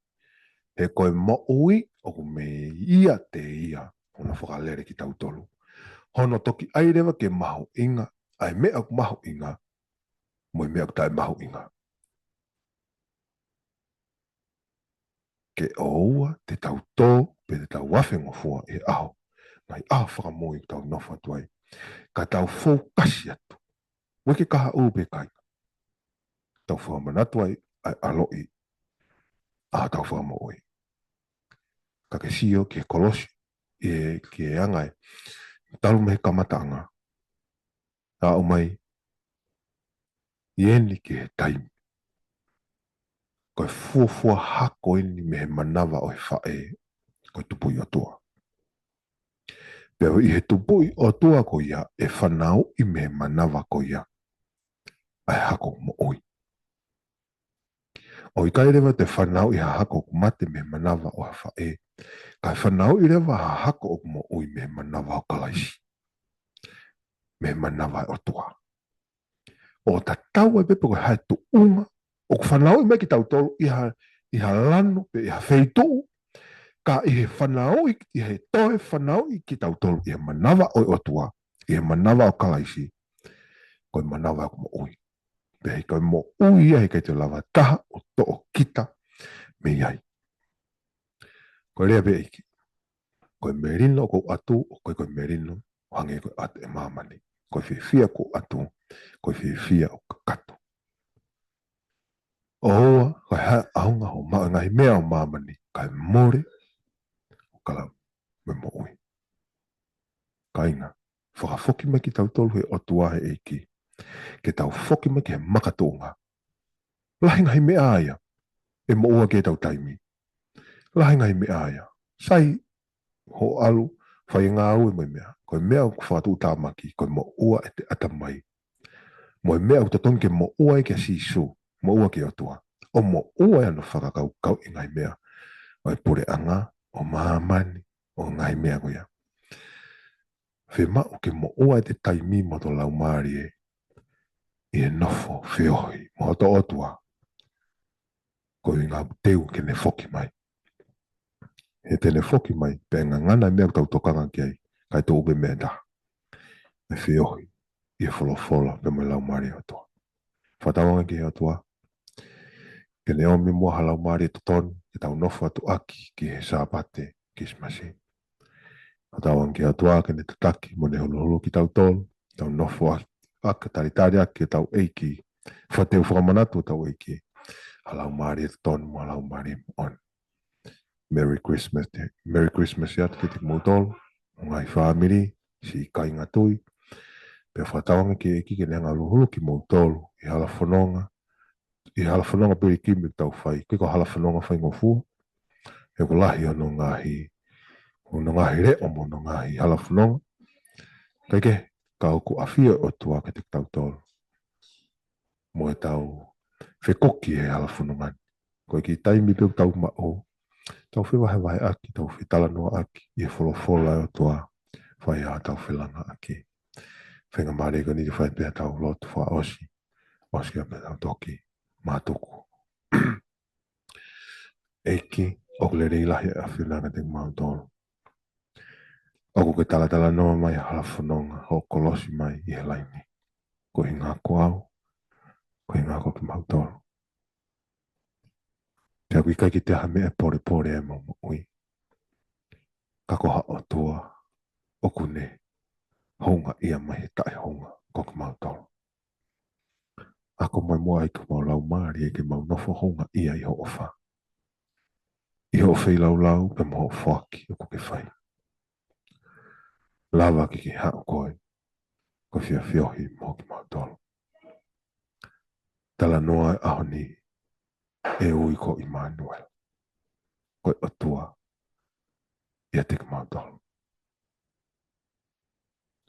He ko e moʻui, ʻoku meiate ia hono fakalele kitautolu. Hono toki ʻai leva ke mahuʻinga, ʻa e meʻa ʻoku mahuʻinga, mo e meʻa ʻoku taʻemahuʻinga. Ke ʻoua te tau tō, pe te tau afengofua ʻi he ʻaho, ngaahi ʻaho fakamoʻui ʻoku tau nofo atu ai. Ka tau fokasi atu. ʻOua ʻe ke kahaʻu pe ʻikai. Tau fakamanatu ai, ʻa e ʻaloʻi, ʻa hotau fakamoʻui. Ka ke sio ki he kolosi, ʻi he, ki he anga ē. Talu mei he kamataʻanga. Aʻu mai, ʻi heni ki he taimi. Ko e fuofua hako eni mei he manava ʻo e faʻē, ko e tupuʻi ʻOtua. Pea ʻi he tupuʻi ʻOtua ko ia, ʻe fanauʻi mei he manava ko ia, ʻa e hako moʻui. ʻOku ʻikai leva te fanauʻi ha hako ʻoku mate mei he manava ʻo ha faʻē. Ka ʻe fanauʻi leva ha hako ʻoku moʻui mei he manava ʻo Kalaisi. Mei he manava ʻo e ʻOtua. ʻO tatau ai pē pe ko e hā e tuʻunga ʻoku fanauʻi mai kitautolu ʻi ha, ʻi ha lanu pe ʻi ha feituʻu. Ka ʻi he fanauʻi, ʻi he toe fanauʻi kitautolu ʻi he manava ʻo e ʻOtua, ʻi he manava ʻo Kalaisi. Ko e manava ʻoku moʻui. Pea ʻi he ko e moʻui ia heʻikai te lava taha ʻo toʻo kita mei ai. Ko e lea pē ʻEiki. Ko e melino ʻoku ou ʻatu, ʻoku ʻikai ko e melino, ʻo hangē ko e ʻatu ʻe māmani. Ko e fiefia ʻoku ou ʻatu, ko e fiefia ʻoku kakato. ʻOua, ko e hā e ʻaonga hoʻo maʻu e ngaahi meʻa ʻo māmani, kae mole, ʻo kalauni mo e moʻui. Kāinga, fakafoki mai kitautolu he ʻOtua he ʻEiki. Ke tau foki mai ki he makatuʻunga. Lahi ngaahi meʻa ia. ʻE moʻua ki heʻetau taimi. Lahi ngaahi meʻa ia. Sai hoʻo ʻalu, fai e ngāue mo e meʻa. Ko e meʻa ʻoku fakatuʻutāmaki, ko e moʻua ʻete ʻatamai. Mo e meʻa ʻoku totonu ke moʻua ai kia Sīsū. Moʻua ki he ʻOtua. ʻO moʻua ʻi hono fakakaukauʻi ngaahi meʻa. ʻO e puleʻanga, ʻo māmani, ʻo ngaahi meʻa ko ia. Fiemaʻu ke moʻua ʻete taimi mo hoto laumālie ʻi he nofo feohi mo hoto ʻOtua. Ko e ʻuhinga ʻoku teu ke ne foki mai. He te ne foki mai, pea ngangana e meʻa ʻoku tau tokanga ki ai, kae tuʻu pē meʻa ʻe taha. ʻE feohi ʻi he folofola pea mo e laumālie ʻo e ʻOtua. Fakatauange ki he ʻOtua, ke ne ʻomi muʻa ha laumālie totonu, ke tau nofo atu ʻaki ki he Sāpate Kilisimasi. Fakatauange ki he ʻOtua ke ne tataki mo ne huluhulu kitautolu, tau nofo ʻaki, ʻaki talitali ʻaki ki heʻetau ʻEiki, fakateu fakamanatu ʻetau ʻEiki. Ha laumālie totonu mo ha laumālie moʻoni. Merry Christmas, Merry Christmas atu kiate kimoutolu, mo e ngaahi fāmili, siʻi kāinga tui. Pea fakatauange ki he ʻEiki ke ne hanga ʻo huluhulu kimoutolu, ʻi he hala fononga, ʻi he hala fononga pilikimi ʻoku tau fai, ʻikai ko ha hala fononga faingofua, he ʻoku lahi hono ngaahi Mo hono ngaahi leʻo, mo hono ngaahi halafononga. Kae kehe, ka ʻoku ʻafio ʻa e ʻOtua kiate kitautolu. Mo ʻetau fekuki he halafononga ni. Ko e kiʻi taimi pē ʻoku tau maʻu, tau fevahevaheʻaki, tau fetalanoaʻaki ʻi he folofola ʻa e ʻOtua, fai ai ʻetau felangaʻaki. Faingamālie ko eni ke fai pē ʻetau lotu fakaʻosi, ʻosi ia pea tau toki mātuku. ʻEiki, ʻoku lelei lahi ʻa e ʻAfiona kiate kimautolu. ʻOku ke talatalanoa mai halafononga hoʻo kolosi mai ʻi he laini. Ko e ʻuhinga ko au, ko e ʻuhinga ko kimautolu. Pea ʻoku ʻikai ke toe ʻi ai ha meʻa ʻe polepole ai ʻemau moʻui. Ka ko ha ʻOtua ʻoku ne houngaʻia mai he taʻehounga ko kimautolu. Ako mai muʻa ʻEiki homau laumālie ke mau nofo houngaʻia ʻi hoʻo ʻofa. ʻI hoʻo feilaulau pea mo hoʻo foaki ʻoku ke fai. Lava ke ke haʻu koe, ko e fiefia ʻi hoʻo ʻofa kiate kimautolu. Talanoa he ʻaho ni, ʻe ui ko ʻImanuela. Ko e ʻOtua ʻiate kimautolu.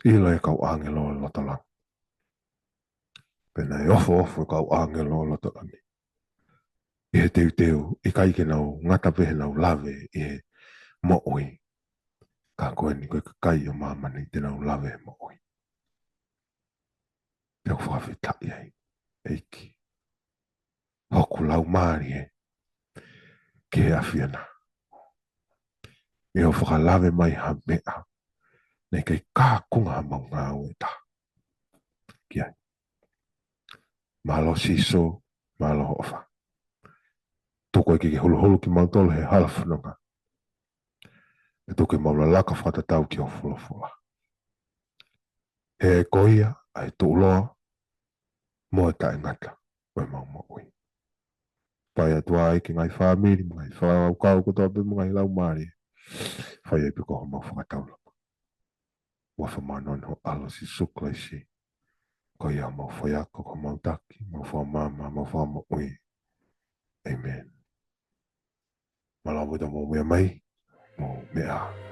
ʻIlo e kau ʻāngelo ʻo e loto langi. Pea naʻe ofoofo e kau ʻāngelo ʻo e loto langi ʻi he teuteu, ʻikai ke nau ngata pē heʻenau lave ʻi he moʻui, ka ko eni ko e kakai ʻo māmani te nau lave he moʻui. Pea ʻoku fakafetaʻi ai, ʻEiki, hoku laumālie ki he ʻAfiona. ʻI hoʻo fakalave mai ha meʻa naʻe ʻikai kaunga ha mau ngāue ʻe taha ki ai. Mālō Sīsū, mālō hoʻo ʻofa. Tuku ʻEiki ke huluhulu kimautolu he halafononga. Pea tuku ke mau lalaka fakatatau ki hoʻo folofola. He ko ia ʻa e tuʻuloa mo e taʻengata ʻo ʻemau moʻui. Fai atu ai ki he ngaahi fāmili, mo e ngaahi fakakaukau kotoa pē mo e ngaahi laumālie. Fai ai pē ko homau fakataulama. Huafa māʻoniʻoni ho ʻAlo Sīsū Kalaisi. Ko ia homau faiako, ko homau taki, homau fakamaama, homau fakamoʻui. ʻĒmeni. Mālō ʻaupito hoʻomou meʻa mai, mou meʻa ā.